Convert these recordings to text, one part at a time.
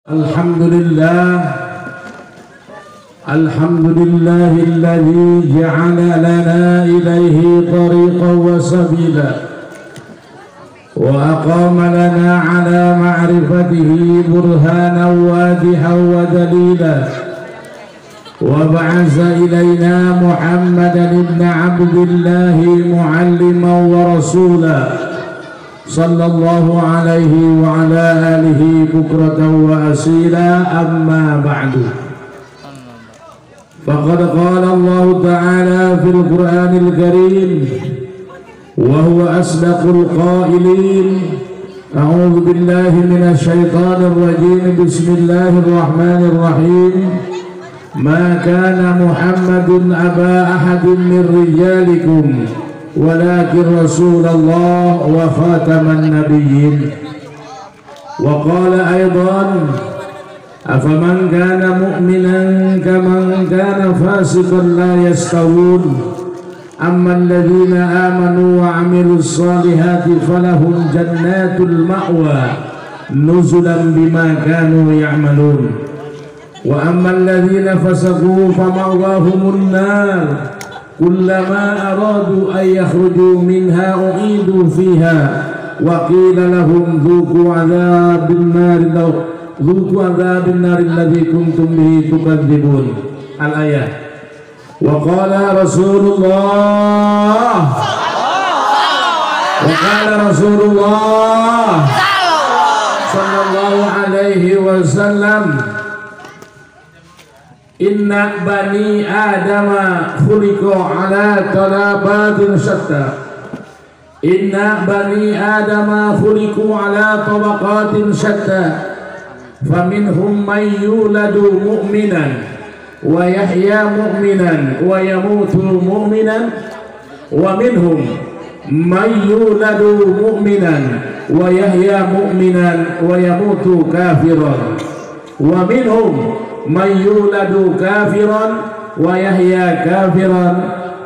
Alhamdulillah, alhamdulillahilladzi ja'ala lana ilaihi tariqan wa sabila wa aqama lana ala ma'rifatihi burhanan wadihan wa dalila wa ba'atha ilayna Muhammadan ibn Abdillahi mu'alliman wa rasula sallallahu alaihi wa ala alihi bukratan wa asila. Amma ba'du, faqad qala Allah ta'ala fil Qur'anil Karim wa huwa asdaqul qailin. A'udzu billahi minasy syaithanir rajim. Bismillahirrahmanirrahim. Ma kana Muhammadun aba ahadin min rijalikum walakin Rasulullah wa khataman nabiyyin. Wa qala aidan, afaman kana mu'minan kaman kana fasiqan la yastawun. Amma alladhina amanu wa 'amilus solihati falahum jannatul ma'wa nuzulan bima kanu ya'malun. Wa amma alladhina fasaqu fama'wahumun nar kullama aradu an yakhruju minha u'idu fiha wa qila lahum dhuqu 'adzabin nar dhuqu 'adzabin nar alladzi kuntum bihi tukadzibun. Al-ayat. Wa qala Rasulullah, wa qala Rasulullah sallallahu alaihi wasallam, inna bani adama khuliqu ala talabatin syatta. Inna bani adama khuliqu ala tabaqatin syatta. Faminhum man yuladu mu'minan wa yahya mu'minan wa yamutu mu'minan, wa minhum man yuladu mu'minan wa yahya mu'minan wa yamutu kafiran, wa minhum man yuladu kafiran wa yahya kafiran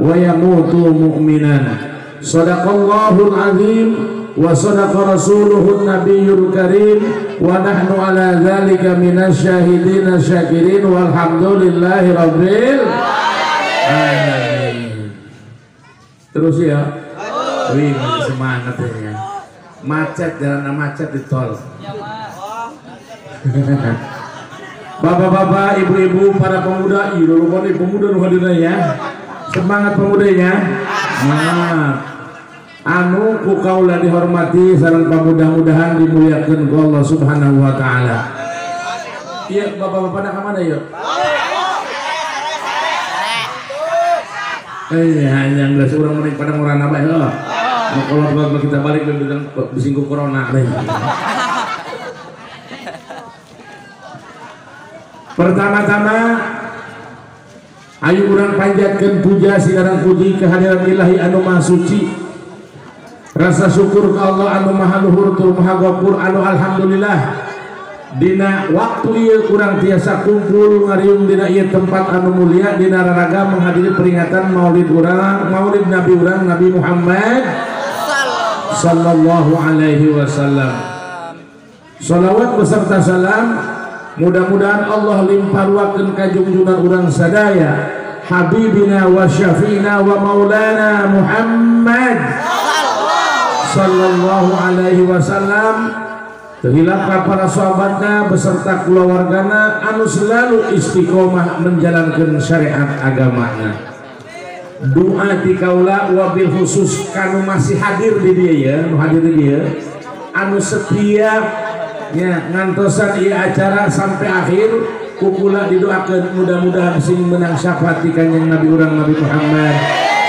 wa yamutu mu'minan. Sadaqallahul azim wa sadaqa rasuluhun nabiyyul karim wa nahnu ala dzalika minasy syahidin syakirin walhamdulillahi rabbil alamin. Terus ya. Wih, semangat ya. Macet, jalan macet di tol. Bapak-bapak, ibu-ibu, para pemuda, iya pemuda nu hadirna ya. Semangat pemudanya. Nah, anu ku kaula dihormati sareng pamudah-mudahan dimuliakeun ku Allah Subhanahu wa taala. Iya, bapak-bapak nak mana yuk? Hanya geus urang mending pada ngorana bae heuh. Kalau kita balik bisingku corona deh. Pertama-tama ayo urang panjatkeun puja sigarang puji kehadiran Ilahi anu maha suci. Rasa syukur ke Allah anu maha luhur tur maha ghafur anu alhamdulillah dina waktu ieu urang tiasa kumpul ngariung dina ieu tempat anu mulia dina raraga menghadiri peringatan maulid urang, maulid Nabi urang Nabi Muhammad sallallahu alaihi wasallam. Salawat beserta salam mudah-mudahan Allah limpah ruakeun ka jungjungan urang sadaya habibina wa syafi'ina wa maulana Muhammad sallallahu alaihi wasallam. Terhilap para sahabatnya beserta keluargana anu selalu istiqomah menjalankan syariat agamanya. Doa ti kaula wabil khusus kanu masih hadir di dia ya, nu hadir di dia anu setia ya ngantosan ieu acara sampai akhir kukula didoakeun mudah-mudahan sing menang syafaat di kanjeng Nabi urang Nabi Muhammad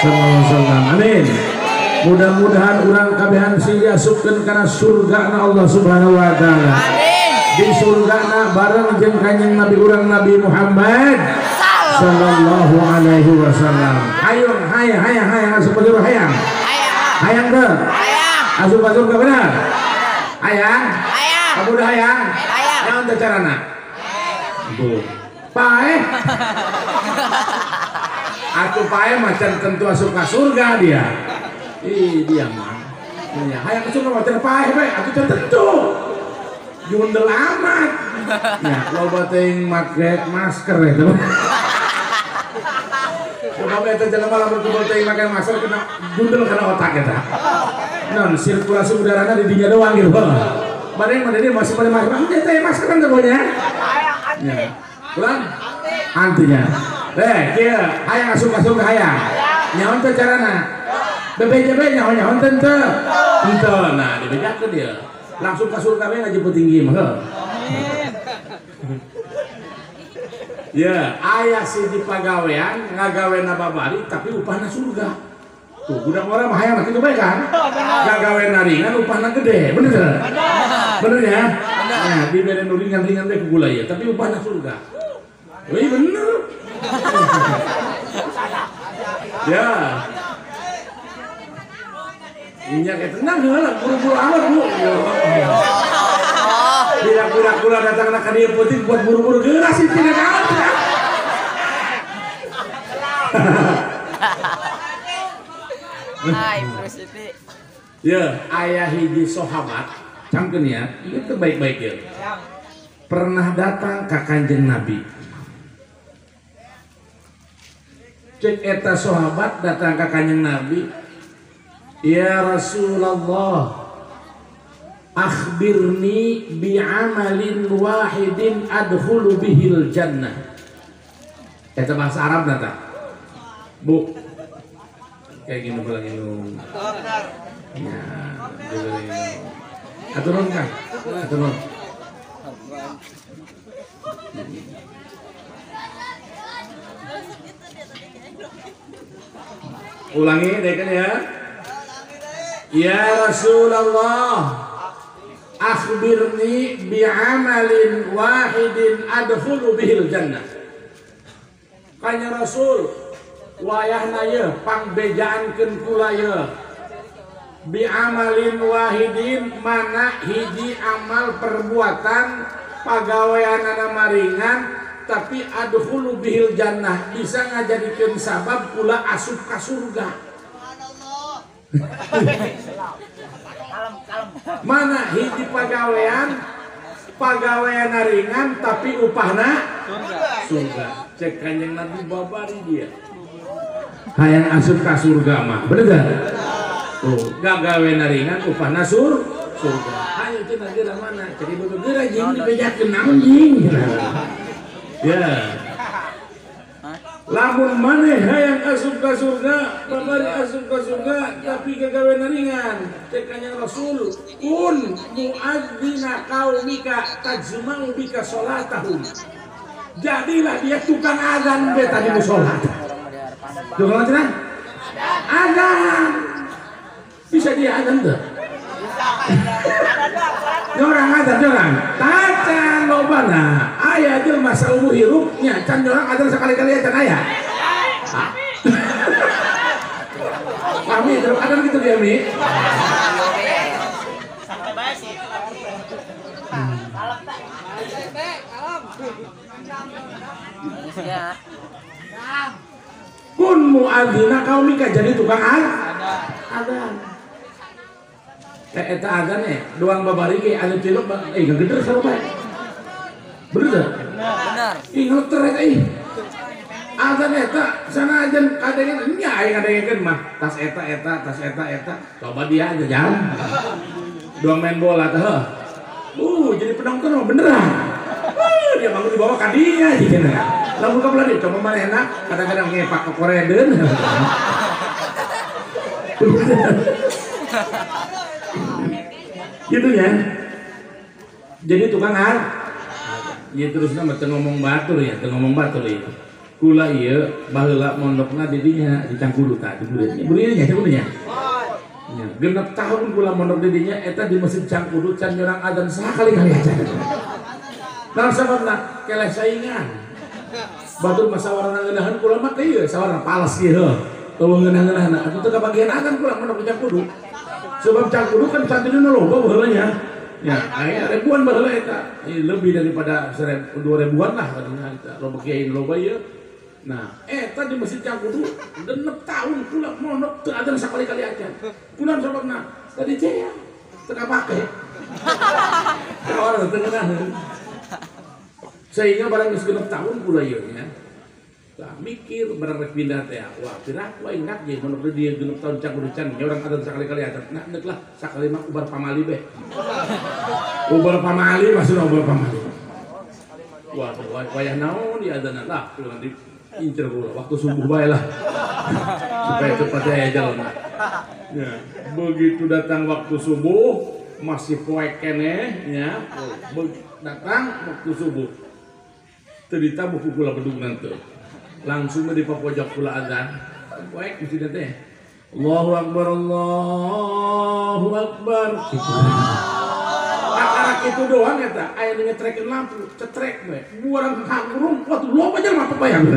sallallahu alaihi wasallam. Amin. Mudah-mudahan urang kabehan sing diasupkeun kana surgana Allah Subhanahu wa taala. Amin. Di surgana bareng jeung kanjeng Nabi urang Nabi Muhammad sallallahu alaihi wasallam. Hayang hayang hayang hayang asup ka surga hayang. Hayang teu? Hayang. Asup ka surga bener? Hayang. Hayang. Kamu udah hayang? Hayang. Naon teh carana? Tuh. Paeh. Atuh paeh macan tentu asup ka surga dia. Ih, dia mah. Ya, hayang ke surga macan paeh bae, atuh tentu. Jundel amat. Ya, loba teuing make masker ya tuh. Coba eta jelema lamun teu teuing make masker kena jundel kana otak eta. Non sirkulasi udarana di dinya doang gitu. Bareng mah dia masih pada masker. Teh teh masker kan teh nya. Ya. Ulang. Antinya. Eh, kieu hayang asup ka surga hayang. Nyaon teh carana? BPJB nyaon teh teu. Henteu. Nah, dibejakeun dia. Langsung ke surga we ngajemput tinggi mah. Ya, aya siji pagawean ngagawena babari tapi upahna surga. Tuh, budak orang mah hayang kitu bae kan? Gagawena ringan upahna gede, bener teu? Bener ya? Nah, dibere nu ringan-ringan we ku gula ieu, tapi upahna surga. Wih, bener. Ya. Minyak ya tenang heula, buru-buru amat Bu. Budak-budak kula datang ka dieu peuting buat buru-buru geura sih tidak naon tidak. Hai, Bro Siti. Ya, aya hiji sahabat, cangkeun ya, ieu teh baik-baik ya. Pernah datang ka Kanjeng Nabi. Cek eta sahabat datang ka Kanjeng Nabi, ya Rasulullah, akhbirni bi'amalin wahidin adkhulu bihil jannah. Eta bahasa Arab nata. Bu. Kayak gini pulang minum. Ya, aturun kan? Aturun. Ulangi deh kan ya. Ya Rasulullah, akhbirni bi'amalin wahidin adkhulu bihil jannah. Kanya Rasul, wayahna ye pangbejaankeun kula ye. Bi'amalin wahidin mana hiji amal perbuatan pagaweanana maringan tapi adkhulu bihil jannah bisa ngajadikeun sabab kula asup ka surga. Mana hiji pagawean ringan tapi upahna surga. Cek Kanjeng Nabi babari dia. Hayang asup ka surga mah, bener gak? Tuh, gagawean ringan upahna surga. Hayo cenah geura mana? Cek ibu tuh geura jeung dibejakeun naon jeung. Ya. Lamun maneh hayang asup ka surga, babari asup ka surga tapi gagawean ringan. Cek Kanjeng Rasul, kun muadzina qaumika tajma'u bika sholatahum. Jadilah dia tukang azan beta di musola. Tukang azan? Azan. Bisa dia azan tuh? Orang azan orang. Tacan lobana. Aya jelema saumur hirupnya can orang azan sekali-kali can aya. Kami terus azan gitu dia mi. Kun muadzina kaumika jadi tukang azan. Eta azan ya, doang babari ge anu cilok geder sarua bae. Bener teu? Bener. Ih ngeleter eta ih. Azan eta sana ajan kadengen nya aya ngadengekeun mah tas eta eta tas eta eta coba dia aja jam. Doang main bola teh heuh. Jadi penonton mah beneran. Dia bangun di bawah ka dinya jigana. Lamun ka belah coba manehna kadang-kadang ngepak ke koredeun. Gitu ya. Jadi tukang har. Ya terusna mah teu ngomong batur ya, teu ngomong batur ieu. Kula ieu baheula mondokna di dinya di Cangkudu tah di Bureun. Bureun nya Cangkudu nya. Ya, genep tahun kula mondok di dinya eta di Masjid Cangkudu can nyorang adzan sakali-kali aja. Naon sababna? Keleh saingan. Batur mah sawarana ngeunaheun kula mah teh ieu sawarana pales ieu heuh. Eueuh ngeunah-ngeunahna atuh teu kabagian adzan kula mondok di Cangkudu. Sebab Cangkudu kan santrina loba baheula nya. Ya, aya ribuan baheula eta. Lebih daripada 2000-an lah katanya eta. Loba kiai loba ieu. Nah, eta di Masjid Cangkudu genep tahun kula mondok teu adzan sakali-kali aja. Kunaon sababna? Tadi teh ya teu kapake. Orang teu ngeunaheun. Sehingga barang geus 6 tahun kula ieu nya. Lah mikir barang rek pindah teh. Wah, piraku aing nak ge mun dia 6 tahun can kudu can nya urang adzan sakali-kali adzan. Nah, neuk lah sakali mah ubar pamali beh. Ubar pamali maksudna ubar pamali. Wah, wayah naon di adzan lah kula nanti incer kula waktu subuh bae lah. Supaya cepat aya jalan. Ya, begitu datang waktu subuh masih poek keneh nya. Datang waktu subuh. Teu ditabuh ku kula bedugna teu. Langsung di papojok kula adzan. Poek mesti teh. Allahu akbar Allahu akbar. Gitu. Akarak itu doang eta aya nu nyetrekeun lampu, cetrek we. Buarang kangurung, waduh loba jelema kebayang.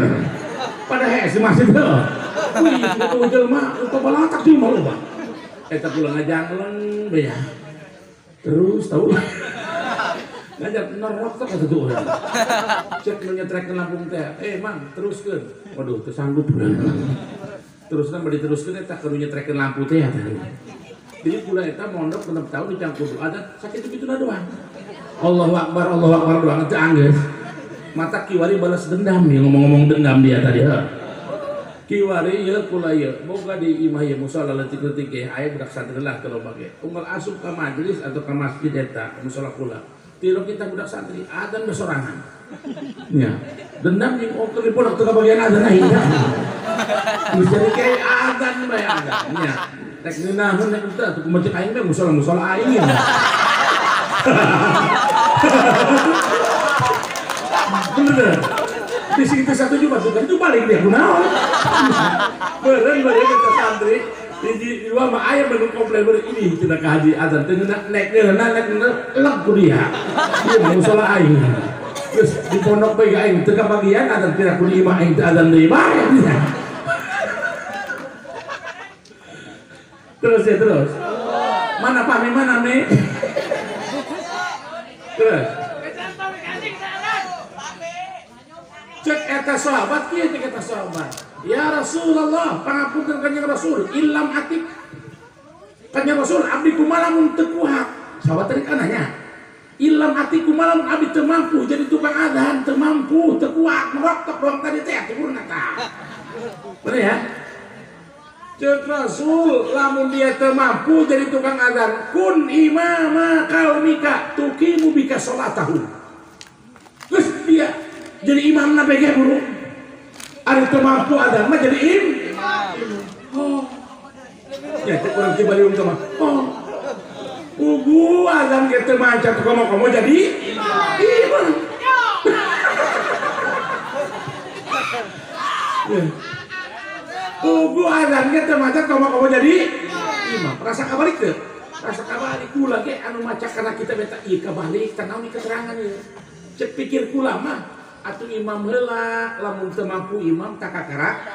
Pada hese masih teu. Wih, itu jelema pabalatak jelema loba. Eta kula ngajangleng we ya. Terus tahu lah. Ngajak nerok teh kata tuh orang. Cek menyetrekeun lampu teh. Eh, Mang, teruskeun. Waduh, teu sanggup. Teruskan bari teruskeun eta keur nyetrekeun lampu teh ya. Jadi kula eta mondok 6 tahun di Cangkudu. Ada sakit kituna doang. Allahu akbar, Allahu akbar doang teu anggeus. Mata kiwari balas dendam ya, ngomong-ngomong dendam dia tadi. Kiwari ieu kula ieu boga di imah ieu musala leutik-leutik ge aya budak santri lah teu loba ge. Unggal asup ka majelis atau ka masjid eta musala kula. Tilok kita budak santri adzan besorangan. Ya. Dendam jeung oker di pondok teu kabagian adzan aing. Geus jadi kiai adzan bae adzan. Nya. Rek ngeunaheun rek teu atuh kumaha cek aing teh musala-musala aing ya. Bener. Di sini teh satu juga tuh itu balik dia kunaon. Beureun balik ke santri di dua mah aya nu komplain beureun ini cenah ka haji adzan teu ngeunah nek ngeunah nek leg ku dia. Ieu mah musala aing. Geus di pondok bae aing teu kabagian adzan pira ku di imah aing teu adzan deui bae. Terus ya terus. Mana pahmi mana mi? Terus. Cek eta sahabat kieu cek eta sahabat. Ya Rasulullah, pangapunten kanjeng Rasul, illam atik. Kanjeng Rasul abdi kumaha lamun teu kuat. Sahabat tadi kan nanya. Illam atik kumaha lamun abdi teu mampu jadi tukang adzan, teu mampu, teu kuat, meroktok doang tadi teh atuh tah. Bener ya? Cek Rasul lamun dia teu mampu jadi tukang adzan, kun imama kaumika tuqimu bika sholatahu. Geus dia jadi imamna bege buru. Ari teu mampu adzan mah jadi imam. Oh. Ya cek urang Cibaliung teh mah. Oh. Ugu adzan ge teu maca komo-komo jadi imam. Ugu adzan ge teu maca komo-komo jadi imam. Rasa kabalik teu? Rasa kabalik kula ge anu maca kana kita beta ieu kabalik tah naon keterangan ieu. Cek pikir kula mah atuh imam heula lamun teu mampu imam takakara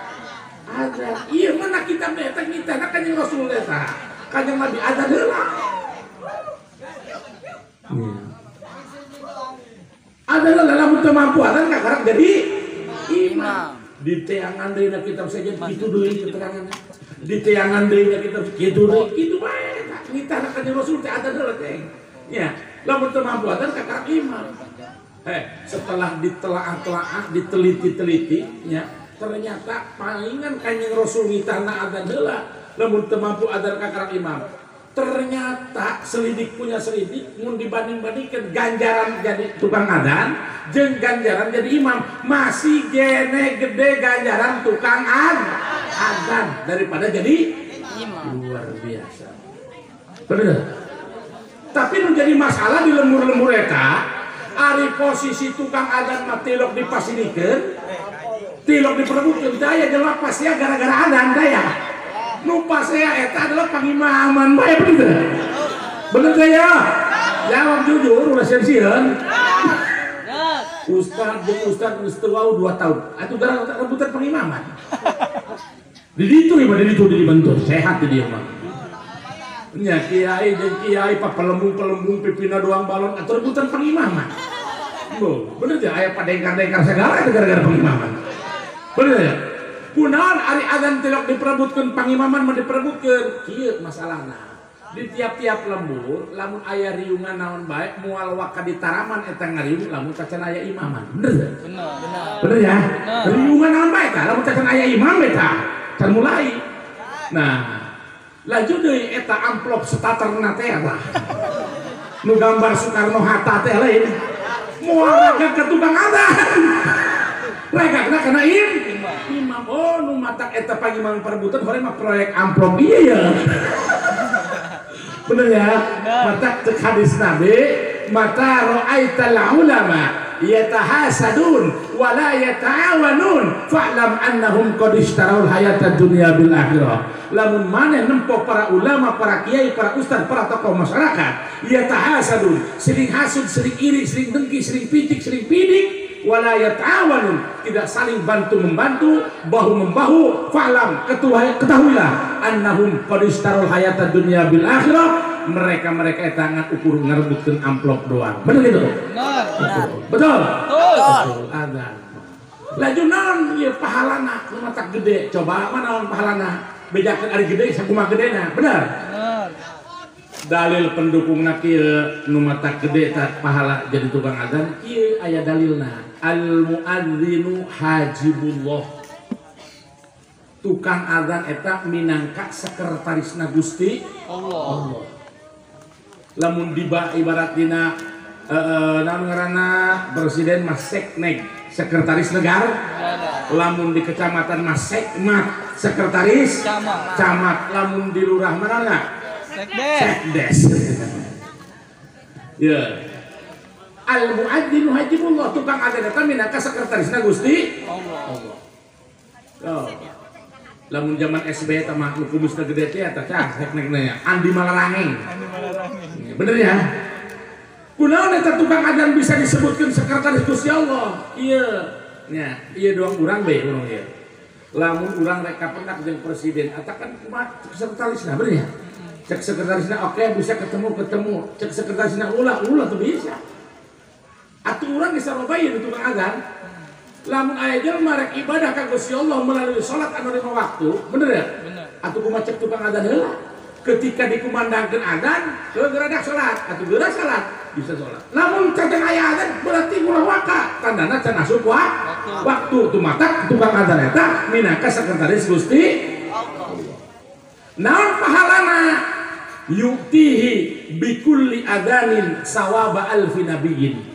adzan. Ieu mana kita beta kita kanjeng Rasul eta. Kanjeng Nabi adzan heula. Adzan heula lamun teu mampu adzan kakarak jadi imam. Di teangan deui na kitab saja kitu deui keteranganna. Di teangan deui na kitab kitu deui kitu bae eta. Nitah kanjeng Rasul teh adzan heula teh. Nya, lamun teu mampu adzan kakarak imam. Setelah ditelaah-telaah, diteliti-teliti, ya, ternyata palingan kanjeng Rasul ngitahna adzan heula, lamun teu mampu adzan kakarak imam. Ternyata selidik punya selidik, mun dibanding-bandingkan ganjaran jadi tukang adzan jeung ganjaran jadi imam, masih gene gede ganjaran tukang adzan daripada jadi imam. Luar biasa. Bener. Tapi menjadi masalah di lembur-lembur eta, ari posisi tukang adzan mah tilok dipasinikeun, tilok diperebutkeun daya jelema pasea gara-gara adzan daya. Nu pasea eta adalah pangimaman bae bener. Bener teh ya? Jawab jujur ulah sieun-sieun. Ustad jeung ustad geus teu wau 2 tahun. Atuh gara-gara rebutan pangimaman. Di ditu ieu mah di ditu dibentuk sehat di dieu mah. Nya kiai jeung kiai papelembung-pelembung pipina doang balon atau rebutan pangimaman. Bo, bener teh aya padengkar-dengkar segala eta gara-gara pangimaman. Bener ya? Kunaon ari adzan tilok diperebutkeun pangimaman mah diperebutkeun? Kieu masalahna. Di tiap-tiap lembur lamun aya riungan naon bae moal waka di taraman eta ngariung lamun tacan aya imaman. Bener? Bener. Bener ya? Riungan naon bae tah lamun tacan aya imam eta can mulai. Nah, laju deui eta amplop starterna teh tah. Nu gambar Soekarno Hatta teh lain. Moal rega ke tukang adzan. Regakna kana imam. Oh, nu matak eta pangimaman perebutan hore mah proyek amplop ieu ya. Bener ya? Mata cek hadis Nabi, mata ra'aital ulama yatahasadun wa la yata'awanun fa'lam annahum qad ishtaraul hayatad dunya bil akhirah. Lamun maneh nempo para ulama, para kiai, para ustad, para tokoh masyarakat yatahasadun, sering hasud, sering iri, sering dengki, sering picik, sering pidik, wala yata'awanun, tidak saling bantu membantu, bahu membahu, fa'lam, ketahuilah annahum qad istarul hayatad dunya bil akhirah, mereka-mereka eta ngan ukur ngarebutkeun amplop doang. Bener gitu? Benar. Betul. Betul. Azan. Laju naon ieu pahalana nu matak gede? Coba mana naon pahalana? Bejakeun ari gede sakumaha gedena? Bener? Bener. Dalil pendukungna kieu nu matak gede tak pahala jadi tukang azan kieu aya dalilna. Al muadzinu hajibullah. Tukang azan eta minangka sekretarisna Gusti Allah. Allah. Lamun diba ibarat dina naon ngaranna presiden mah sekneg, sekretaris negara. Lamun di kecamatan mah sekmat, sekretaris camat. Camat. Lamun di lurah mana Sekdes. Sekdes. Ya. Al muadzinu hajibullah, tukang adzan eta minangka sekretarisna Gusti Allah. Allah. Oh. Lamun zaman SBY tah mah nu kumisna gede teh eta cah seknegna Andi Malarangeng. Andi Malarangeng. Bener ya? Kunaon eta tukang adzan bisa disebutkeun sekretaris Gusti Allah? Ieu. Nya, ieu doang urang bae urang ieu. Lamun urang rek kapendak jeung presiden eta kan kumaha sekretarisna bener ya? Cek sekretarisna oke bisa ketemu-ketemu, cek sekretarisna ulah-ulah tuh bisa. Atuh urang geus sarobayeun tukang adzan. Lamun aya jelema rek ibadah ka Gusti Allah melalui salat anu lima waktu, bener ya? Bener. Atuh kumaha cek tukang adzan heula? Ketika dikumandangkeun adzan, geura dak salat, atuh geura salat, bisa salat. Lamun cacan aya adzan berarti ulah waka, tandana can asup waktu. Tumatak tukang adzan eta minangka sekretaris Gusti Allah. Naon pahalana? Yuktihi bikulli adzanin sawaba alfi nabiyyin.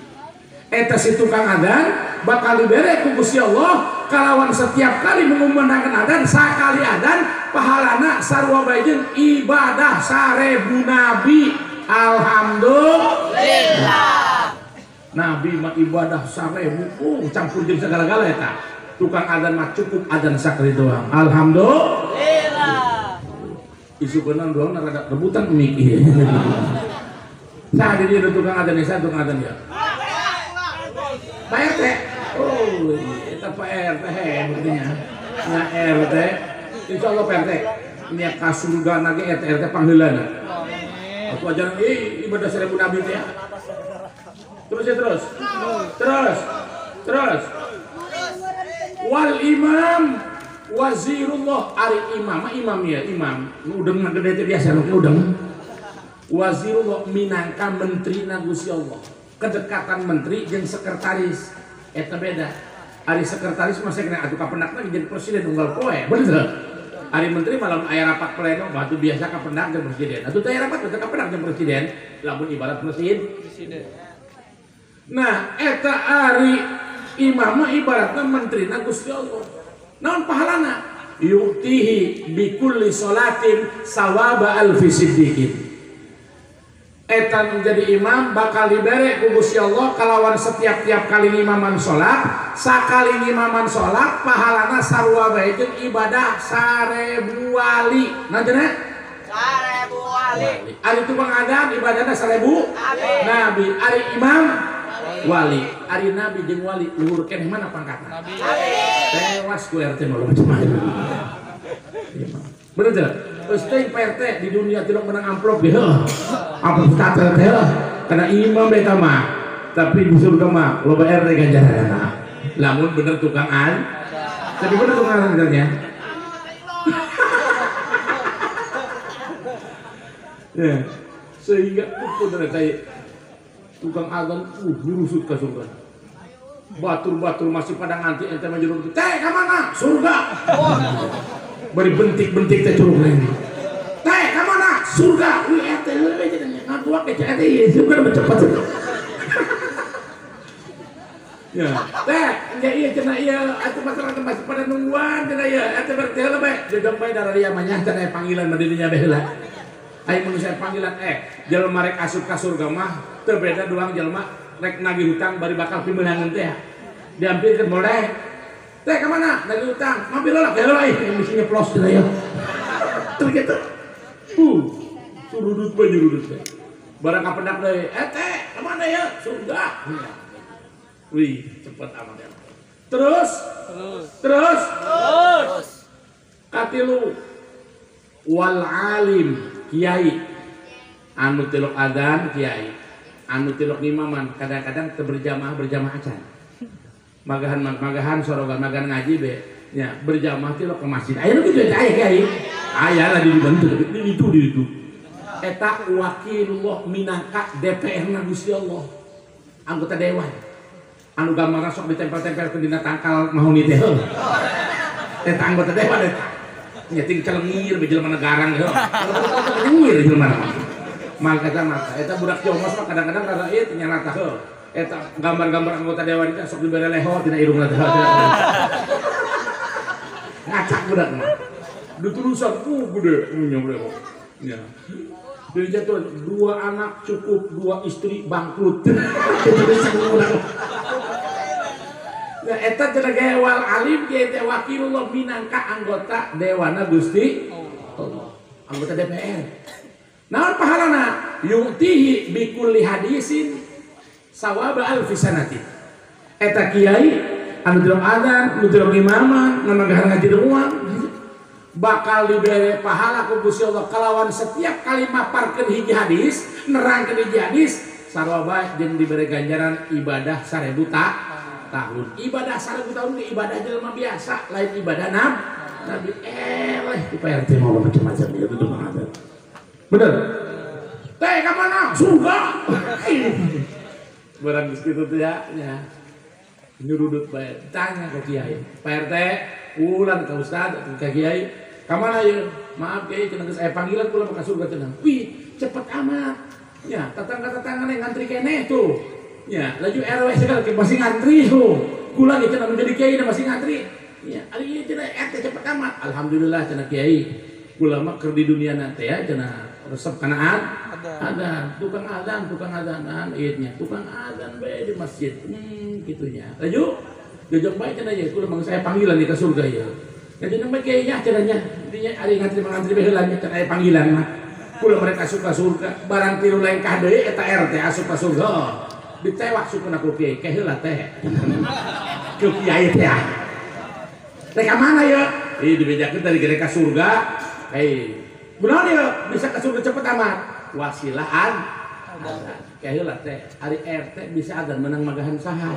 Eta si tukang adzan bakal dibere ku Gusti Allah kalawan setiap kali mengumandangkan adzan, sakali adzan pahalana sarua bae jeung ibadah 1000 nabi. Alhamdulillah. Nabi mah ibadah 1000, campur jeung segala-gala eta. Tukang adzan mah cukup adzan sakali doang. Alhamdulillah. Isu beunang doang rada rebutan mik ieu. Saha di dieu tukang adzan ieu, tukang adzan ieu? Pak RT. Oh, eta Pak RT hebatnya. Nya RT. Insyaallah Pak RT. Nya ka surga na ge RT RT pangheulana. Aku ajaran ibadah 1000 nabi teh ya. Terus ya terus. Terus. Terus. Wal imam wazirullah, ari imam mah imam ya, imam. Nu udeng mah gede teh biasa nu udeng. Wazirullah minangka menterina Gusti Allah. Kedekatan menteri jeung sekretaris eta beda. Ari sekretaris mah sekna atuh kapendakna jeung presiden unggal poe, bener teu? Ari menteri malam aya rapat pleno batu biasa kapendak jeung presiden. Atuh teh rapat teu kapendak jeung presiden, lamun ibarat presiden. Nah, eta ari imam mah ibaratna menterina Gusti Allah. Naon pahalana? Yuktihi bikulli sholatin sawaba alfi siddiqin. Eta menjadi imam bakal dibere ku Gusti Allah kalawan setiap-tiap kali ngimaman salat, sakali ngimaman salat pahalana sarua bae jeung ibadah 1000 wali. Nah cenah? 1000 wali. Ari tukang adzan ibadahna 1000 nabi. Ari imam wali. Ari nabi jeung wali luhur keneh mana pangkatna? Nabi. Tewas ku RT mah macam-macam. Bener teu? Geus teh Pak RT di dunia tidak menang amplop ge heuh. Amplop starter teh heuh. Karena imam eta mah. Tapi di surga mah loba RT ganjaranna. Lamun bener tukang an. Tapi bener tukang an benernya. Ya. Sehingga pun dari tukang azan nyurusut ke surga. Batur-batur masih pada nganti ente mah juruk teh ka mana? Surga. Bari bentik-bentik teh curug ini. Teh ka mana? Surga. Wih ente heueuh cenah ngaguak ke ente ieu surga mah cepet. Ya, teh nya ieu cenah ieu atuh masyarakat masih pada nungguan cenah ieu ente berarti heula bae jejong bae dararia mah nya cenah panggilan mah dirinya bae heula. Aing mun saya panggilan jelema rek asup ka surga mah teu beda duang jelema rek nagih hutang bari bakal pimeunangeun teh. Diampirkeun boleh. Teh ka mana? Nagih hutang. Mampir heula teh heula ih misi nyeplos cenah ieu. Teu kitu. Surudut bae nyurudut teh. Barang kapendak deui, teh ka mana ya? Surga. Wih, cepet amat ya. Terus. Katilu wal alim kiai anu tilok adzan kiai anu tilok imaman kadang-kadang teu berjamaah acan magahan sorogan magahan ngaji be nya berjamaah tilok ke masjid aya nu kitu eta aya kiai aya lah di dibentuk di ditu eta wakilullah minangka DPR na Gusti Allah anggota dewan anu gambarna sok ditempel-tempel ke dina tangkal mahoni teh eta anggota dewan eta nyeting celengir be jelema garang heuh celengir jelema maka mata eta budak jomos mah kadang-kadang rada ieu teh nyarata heuh eta gambar-gambar anggota dewan teh sok dibere leho tina irungna teh ngacak budak mah diturusan ku gede nya leho nya jadi jatuh 2 anak cukup 2 istri bangkrut. Nah, eta cenah ge wal alim kieu teh wakilullah minangka anggota dewana Gusti Allah, anggota DPR. Naon pahalana? Yu'tihi bikulli hadisin sawaba alfi sanati. Eta kiai anu tilok adzan, anu tilok imaman, ngamagahan ngaji uang bakal dibere pahala ku Gusti Allah kalawan setiap kali maparkeun hiji hadis, nerangkeun hiji hadis, sarua bae jeung dibere ganjaran ibadah 1000 tahun. Ibadah 1000 tahun ke ibadah jelema biasa, lain ibadah nabi. Leh di Pak RT mau macam-macam ya itu mah ada. Bener. Teh ka mana? Surga. Barang geus kitu teh ya nya. Nyurudut bae. Tanya ke kiai. Pak RT, ulang ke ustad, ke kiai. Ka mana ieu? Maaf kiai cenah geus aya panggilan kula ka surga cenah. Wih, cepet amat. Ya, tetangga-tetanggane ngantri keneh tuh. Ya, laju RW segala masih ngantri tuh. Kula ge cenah menjadi kiai masih ngantri. Ya, ari ieu cenah RT cepet amat. Alhamdulillah cenah kiai. Kula mah keur di dunia na teh ya cenah resep kana adzan, tukang adzanan ieu nya, tukang adzan bae di masjid. Kitu nya. Laju jojok bae cenah ieu kula mah saya panggilan di ka surga ieu. Jadi nang bae kiai nya cenah nya. Dinya ari ngantri mah ngantri bae heula nya cenah aya panggilan mah. Kula mereka asup ka surga, barang tilu lengkah deui eta RT asup ka surga. Ditewak sukuna ku kiai ke heula teh. Ku kiai teh. Teh ka mana ya? Ih dibejakeun dari gede ka surga. Hei, kunaon ya bisa ka surga cepet amat? Wasilaan adzan. Ke heula teh, ari RT bisa adzan menang magahan saha.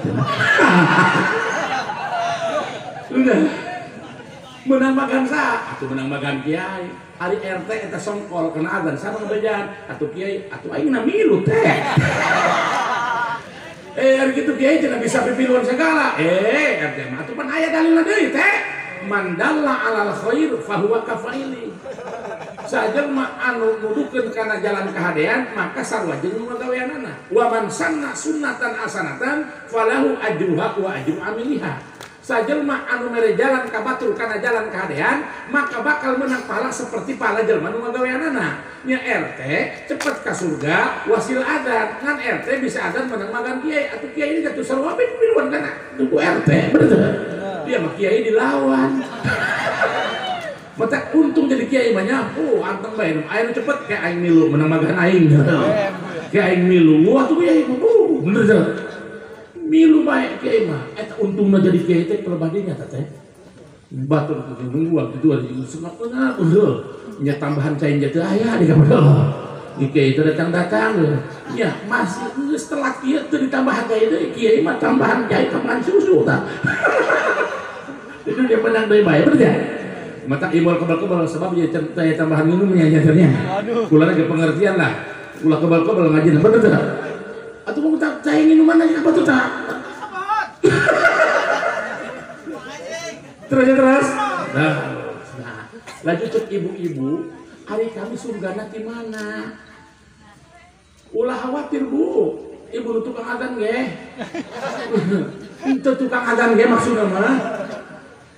Udah. Menang magahan saha? Atuh menang magahan kiai. Ari RT eta songkol kena adzan sama ngebejaan. Atuh kiai, atuh aing na milu teh. Hari gitu kiai cenah bisa pipiluan segala. RT mah atuh pan aya dalilna deui teh. Mandalla alal khair fahuwa kafaili. Sajelma anu nudukeun kana jalan kahadean maka sarua jeung nu ngagaweanana. Wa man sanna sunnatan hasanatan falahu ajruha wa ajru amiliha. Sajelma anu mere jalan ka batur kana jalan kahadean maka bakal menang pahala seperti pahala jelma nu ngagaweanana. Nya RT cepet ka surga wasil adzan ngan RT bisa adzan menang magan kiai atuh kiai ini jatuh sarua pipiluan kana tunggu RT bener. Dia mah kiai dilawan. Mata untung jadi kiai banyak. Oh, anteng bae aya nu cepet kayak aing milu menang magan aing. Kayak aing milu atuh kiai bener teh. Milu bae kiai mah eta untungna jadi kiai teh pelebadinya teh. Batur teh nunggu waktu itu ada senang heuh. Nya tambahan cai teh aya di kamar. Di kiai teh datang-datang nya masih geus telat kieu teu ditambahan kiai deui. Kiai mah tambahan kiai tambahan susu tah. Itu dia menang deui bae bener teh. Mata ibol kebal-kebal sebab ya tambahan minumnya nyatanya. Ulah lagi pengertian lah. Ulah kebal-kebal ngaji bener teu? Atuh mau tak cai minuman aja apa tuh tak? Terus terus. Nah, lanjut cek ibu-ibu, hari kami surgana di mana? Ulah khawatir bu, ibu nu tukang adan ge. Itu tukang adan ge maksudna mah.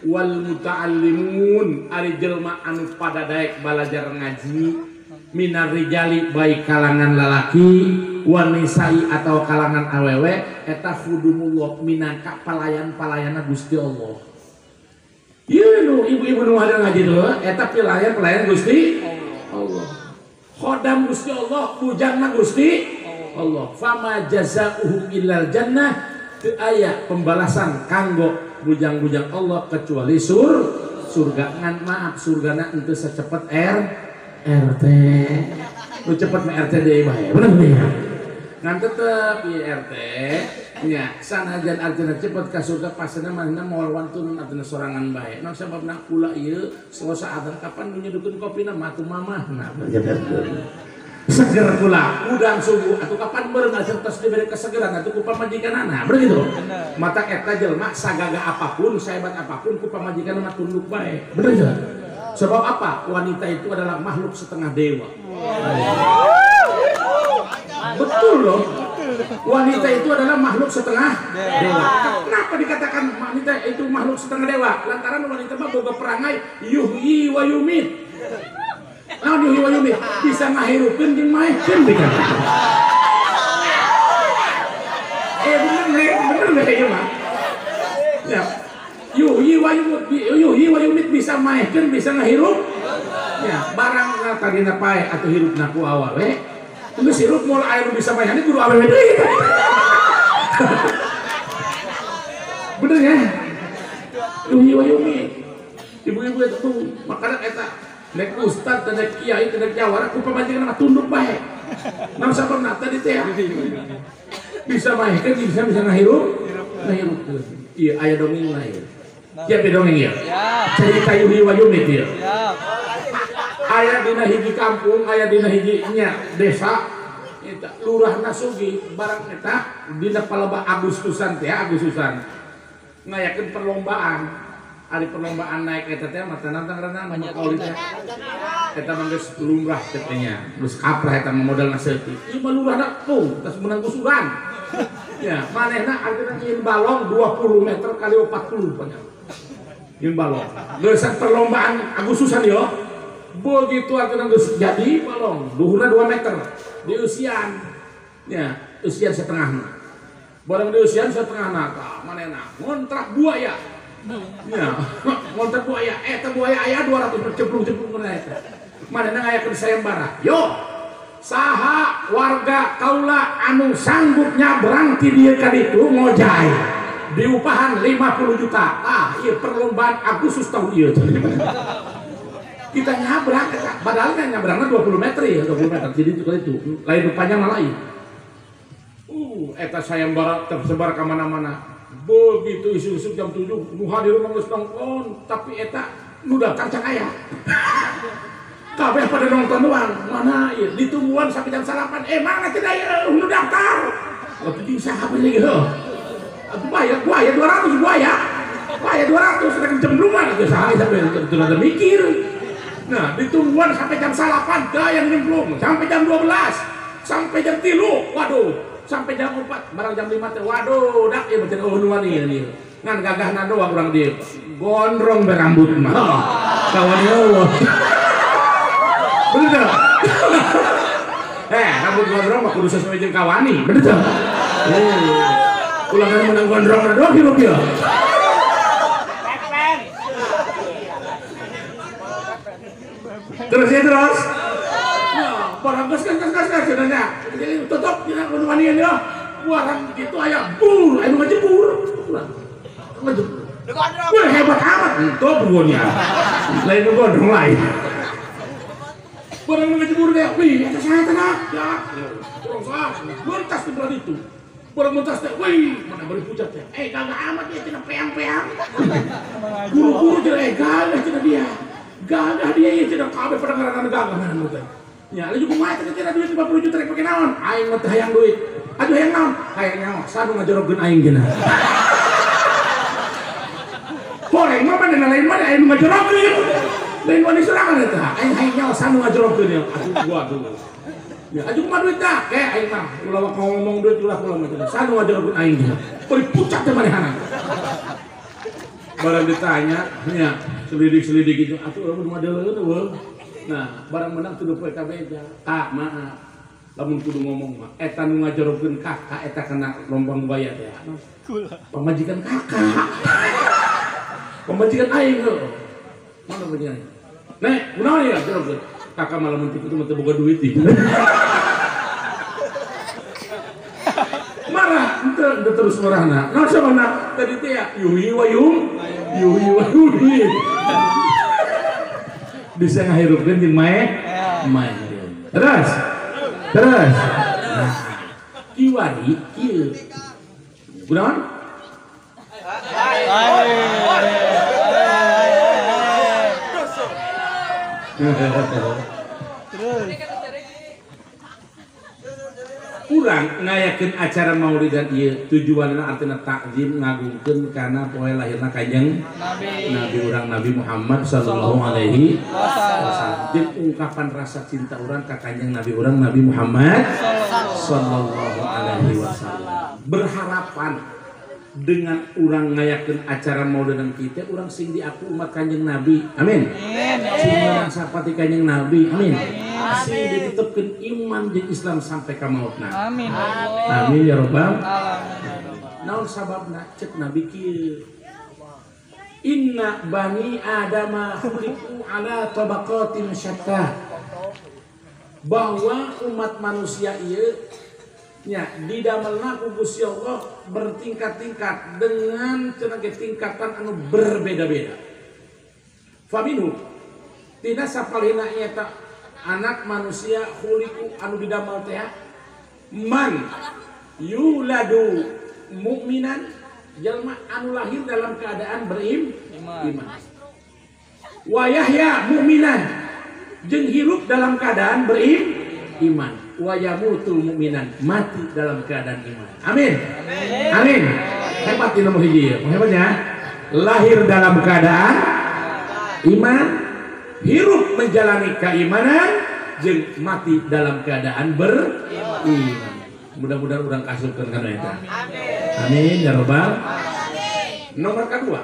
Wal muta'allimun ari jelma anu pada daek balajar ngaji minar rijali baik kalangan lalaki wanisai atau kalangan awewe eta khudumullah minangka pelayan-pelayana Gusti Allah. Ieu nu ibu-ibu nu hadir ngaji teh eta pelayan-pelayan Gusti Allah. Khodam Gusti Allah, bujangna Gusti Allah. Fama jazaohum illal jannah, teu aya pembalasan kanggo bujang-bujang Allah kecuali surga. Ngan maaf surgana henteu secepat RT. Nu cepet mah RT deui bae. Bener teu? Ngan tetep ieu RT nya sanajan artina cepet ka surga pasena manehna moal wantun artina sorangan bae. Naon sababna kula ieu selasa adzan kapan nu nyedukeun kopina mah atuh mamah. Nah, seger pula udang subuh atau kapan meureun asa tos diberi kesegeran atuh ku pamajikanana bener gitu. Mata eta jelema sagaga apapun sahebat apapun ku pamajikan mah tunduk bae bener gitu. Sebab apa? Wanita itu adalah makhluk setengah dewa. Betul loh. Wanita itu adalah makhluk setengah dewa. Kenapa dikatakan wanita itu makhluk setengah dewa? Lantaran wanita mah boga perangai yuhyi wa yumit. Nah, yuhyi wa yumit bisa ngahirupkeun jeung maehkeun dikatakan. Bener deh ieu mah. Ya. Yuhyi wa yumit bisa maehkeun bisa ngahirup. Ya, barang tadina pae atuh hirupna ku awewe. Geus hirup moal aya nu bisa maehkeun kudu awewe deui. Bener ya? Yuhyi wa yumit. Ibu-ibu eta tuh makana eta nek ustad, nek kiai, nek jawara ku pamajikan mah tunduk bae. Naon sababna tadi teh ya? Bisa maehkeun bisa ngahirup, ngahirupkeun. Ieu aya dongeng lain. Siap dongeng ieu? Cerita Yuhyi wa Yumit ieu. Aya dina hiji kampung, aya dina hiji nya desa eta lurahna sugih barang eta dina palebah Agustusan teh Agustusan. Ngayakeun perlombaan. Ari perlombaan naik eta teh mata nantang renang makauli teh. Eta mah geus lumrah teh nya. Geus kaprah eta mah modalna seutik. Ieu mah lurahna tuh tas menang gusuran. Ya, manehna artina nyieun balong 20 meter kali 40 panjang. Nyieun balong. Geus perlombaan Agustusan yo. Begitu artina geus jadi balong, luhurna 2 meter. Diusian. Ya, usian setengahna. Barang diusian setengahna tah manehna ngontrak buaya. Ya, ngontrak buaya, eta buaya aya 200 cemplung-cemplung eta. Manehna ngayakeun sayembara. Yo, saha warga kaula anu sanggup nyabrang ti dieu ka ditu ngojay. Diupahan 50 juta. Ah, ieu perlombaan Agustus tahun ieu. Kita nyabrang eta, padahal kan nyabrangna 20 meter ya, 20 meter. Jadi itu itu lain panjang mah lain. Eta sayembara tersebar ka mana-mana. Begitu isu-isu jam 7 nu hadir mah geus nonton, tapi eta nu daftar can aya. Kabeh pada nonton doang. Mana ieu ditungguan sampai jam salapan. Mana tidak ieu nu daftar. Atuh jeung saha bae ieu. Atuh bayar buaya 200 buaya. Buaya 200 rek cemplungan atuh saha sampai teu ada mikir. Nah, ditungguan sampai jam salapan da yang nyemplung, sampai jam 12, sampai jam 3. Waduh, sampai jam 4, barang jam 5 teh waduh dak ieu beuteung eueuh nu wani ieu. Ngan gagahna doang urang dieu. Gondrong berambut mah. Kawan eueuh. Bener teu? Rambut gondrong mah kudu sesuai jeung kawani, bener teu? Ulah menang gondrong doang hirup ieu. Terus ya terus. Nah, barang geus geus cenah. Jadi tutup cenah kudu wanian ya. Barang kitu aya bur, anu ngajebur. Ngajebur. Wah, hebat amat entuh buruannya. Lain nu gondrong lain. Barang ngajebur teh, wih eta saha teh? Ya, kurang saha. Mentas di belah itu. Barang mentas teh, wih, mana bari pucat teh. Gagah amat dia cenah peang-peang. Guru-guru cenah gagah cenah dia. Gagah dia ieu cenah kabeh pada ngaranna gagah ngaranna teh. Nya laju kumaha teh cenah duit 50 juta rek pake naon? Aing mah teu hayang duit. Aduh hayang naon? Hayang nyawa sanu ngajorogkeun aing cenah. Horeng mah mana lain mah aing ngajorogkeun. Lain wani sorangan eta. Aing hayang nyawa sanu ngajorogkeun ya. Aduh waduh. Ya aduh kumaha duit tah? Ke aing mah ulah ngomong duit ulah kula mah cenah. Sanu ngajorogkeun aing cenah. Bari pucat teh manehana. Barang ditanya, nya selidik-selidik gitu, atuh urang mah deuleu eueuh. Nah, barang menang tuduh poe kabeh ja. Kak, maaf. Lamun kudu ngomong mah eta nu ngajorogkeun kakak eta kena lombang buaya teh. Pamajikan kakak. Pamajikan aing heuh. Mana pamajikan aing? Nek, kunaon ya jorogkeun? Kakak malah mun kitu mah teu boga duit ieu. Marah, henteu terus marahna. Naon sababna? Tadi teh ya yuhi wa yum, yuhi wa yuhi. Bisa ngahirupkeun jeung mae? Mae. Terus. Terus. Nah, kiwari kieu. Kunaon? Kurang ngayakeun acara maulidan ieu tujuanna artina takzim ngagungkeun kana poe lahirna Kanjeng Nabi urang Nabi Muhammad sallallahu alaihi wasallam. Jeung ungkapan rasa cinta urang ka Kanjeng Nabi urang Nabi Muhammad sallallahu alaihi wasallam. Berharapan dengan urang ngayakeun acara maulidan kita urang sing diaku umat Kanjeng Nabi. Amin. Sing menang sapati Kanjeng Nabi. Amin. Sing ditetepkeun iman jeung Islam sampai ka mautna. Amin. Amin ya rabbal alamin. Naon sababna cek Nabi kieu? Inna bani adama khuliqu ala tabaqatin syatta. Bahwa umat manusia ieu nya didamelna ku Gusti Allah bertingkat-tingkat dengan cenah tingkatan anu berbeda-beda. Faminu tina sapalihna eta anak manusia khuliqu anu didamel teh man yuladu mukminan jalma anu lahir dalam keadaan beriman. Wa yahya mukminan jeung hirup dalam keadaan beriman. Wa yamutu mukminan mati dalam keadaan iman. Amin. Amin. Hebat ini nomor hiji. Hebatnya lahir dalam keadaan iman, hirup menjalani keimanan, jeung mati dalam keadaan beriman. Mudah-mudahan urang kasupkeun kana eta. Amin ya rabbal alamin. Nomor kedua,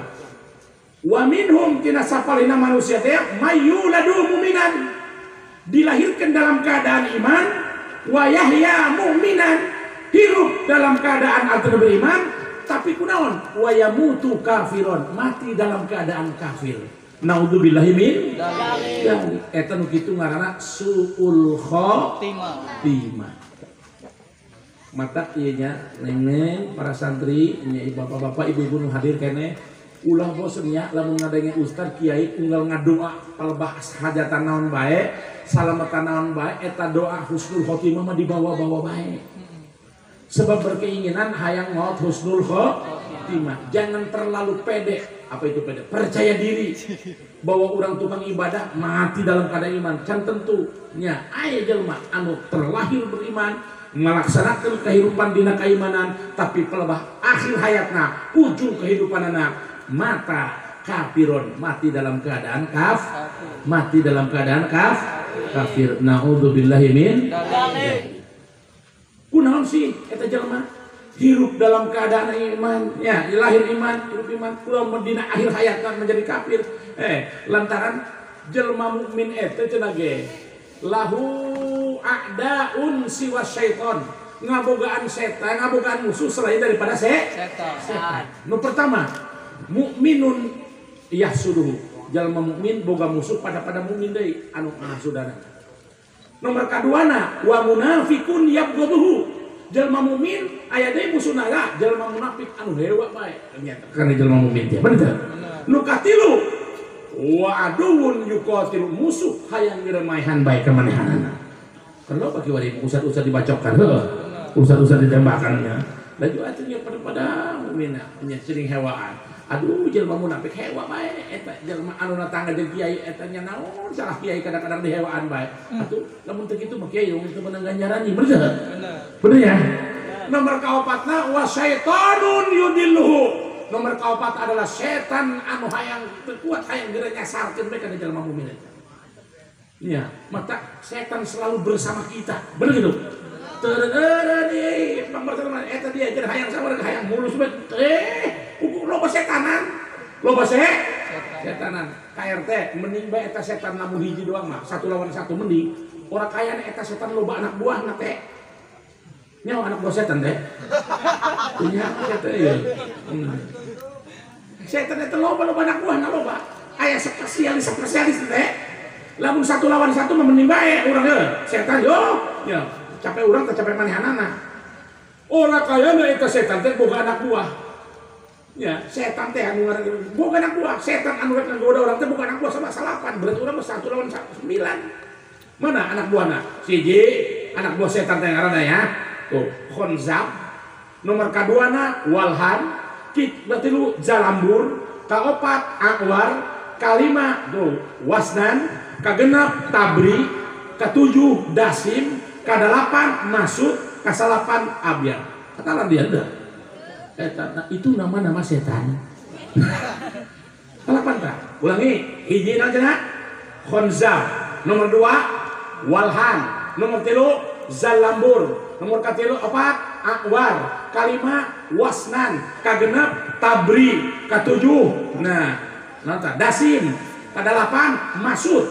wa minhum tina sapalina manusia teh mayuladu mu'minan, dilahirkan dalam keadaan iman, wa yahya mu'minan, hirup dalam keadaan atau beriman, tapi kunaon wa yamutu kafiron, mati dalam keadaan kafir. Naudzubillahi min dzalik. Eta nu kitu ngaranna suul khotimah. Mata ieu nya neng-neng para santri nya bapak-bapak ibu-ibu nu hadir keneh ulah bosen nya lamun ngadenge ustad kiai unggal ngadoa palebah hajatan naon bae salamatan naon bae eta doa husnul khotimah mah dibawa-bawa bae. Sebab berkeinginan hayang maot husnul khotimah. Jangan terlalu pede. Apa itu pede? Percaya diri bahwa orang tukang ibadah mati dalam keadaan iman. Can tentu nya aya jelema anu terlahir beriman melaksanakan kehidupan dina keimanan tapi pelebah akhir hayatna ujung kehidupanana mata kafiron, mati dalam keadaan kaf, mati dalam keadaan kafir. Naudzubillahi min dzalik. Kunaon sih eta jelema hirup dalam keadaan iman, ya lahir iman, hirup iman, kunaon dina akhir hayatna menjadi kafir. Lantaran jelema mukmin eta cenah ge lahu a'daun siwa syaiton, ngabogaan setan, ngabogaan musuh selain daripada setan. Nu pertama, mukminun yahsuduhu, jalma mukmin boga musuh pada mukmin deui anu ngasudana. Nomor kaduana wa munafikun yabghaduhu, jalma mukmin aya deui musuhna jalma munafik anu hewa bae kana jalma mukmin teh. Bener teu? Nu katilu wa aduwwun yuqatilu, musuh hayang ngremaehan bae ka manehanana. Kenapa kiwari usad-usad dibacokkan heuh, usad-usad ditembakannya. Laju atuh nya pada mumina nya sering hewaan. Aduh jelema munafik hewa bae eta jelema anu natangga jeung kiai eta nya naon salah kiai kadang-kadang dihewaan bae. Atuh lamun teu kitu mah kiai teu meunang ganjaran ieu bener teu? Bener ya? Nomor kaopatna wa syaitonun yudilluhu. Nomor kaopat adalah setan anu hayang teu kuat hayang geura nyasarkeun bae kana jelema mukmin eta. Iya, maka setan selalu bersama kita. Bener gitu? Teu deui pamberteman eta dia jeung hayang sabar hayang mulus bae. Ukur loba setanan. Loba setanan. KRT mending bae eta setan lamun hiji doang mah, 1 lawan 1 mending. Ora kayana eta setan loba anak buahna teh. Nyawa anak buah setan teh. Punya teh ieu. Setan eta loba-loba anak buahna loba. Aya spesialis teh. Lamun 1 lawan 1 mah mending bae urang heuh. Setan yo. Ya, capek urang teh capek manehanana. Ora kayana eta setan teh boga anak buah. Ya, setan teh anu ngaran boga anak buah, setan anu rek ngagoda urang teh boga anak buah sama salapan, berarti urang mah 1 lawan 9. Mana anak buahna? Siji, anak buah setan teh ngaranna ya. Tuh, Khonzab. Nomor kaduana Walhan, berarti lu Jalambur, kaopat Akwar, kalima tuh Wasnan, kagenap Tabri, katujuh Dasim, kadalapan Masud, kasalapan Abyan. Katalan dia udah. Eta, nah, itu nama-nama setan. Kalapan tak? Ulangi, hiji naon Khonzab, nomor 2 Walhan, nomor 3 Zalambur, nomor 4 Akwar, kalima Wasnan, kagenep Tabri, katujuh nah nonton Dasim, kadalapan Masud,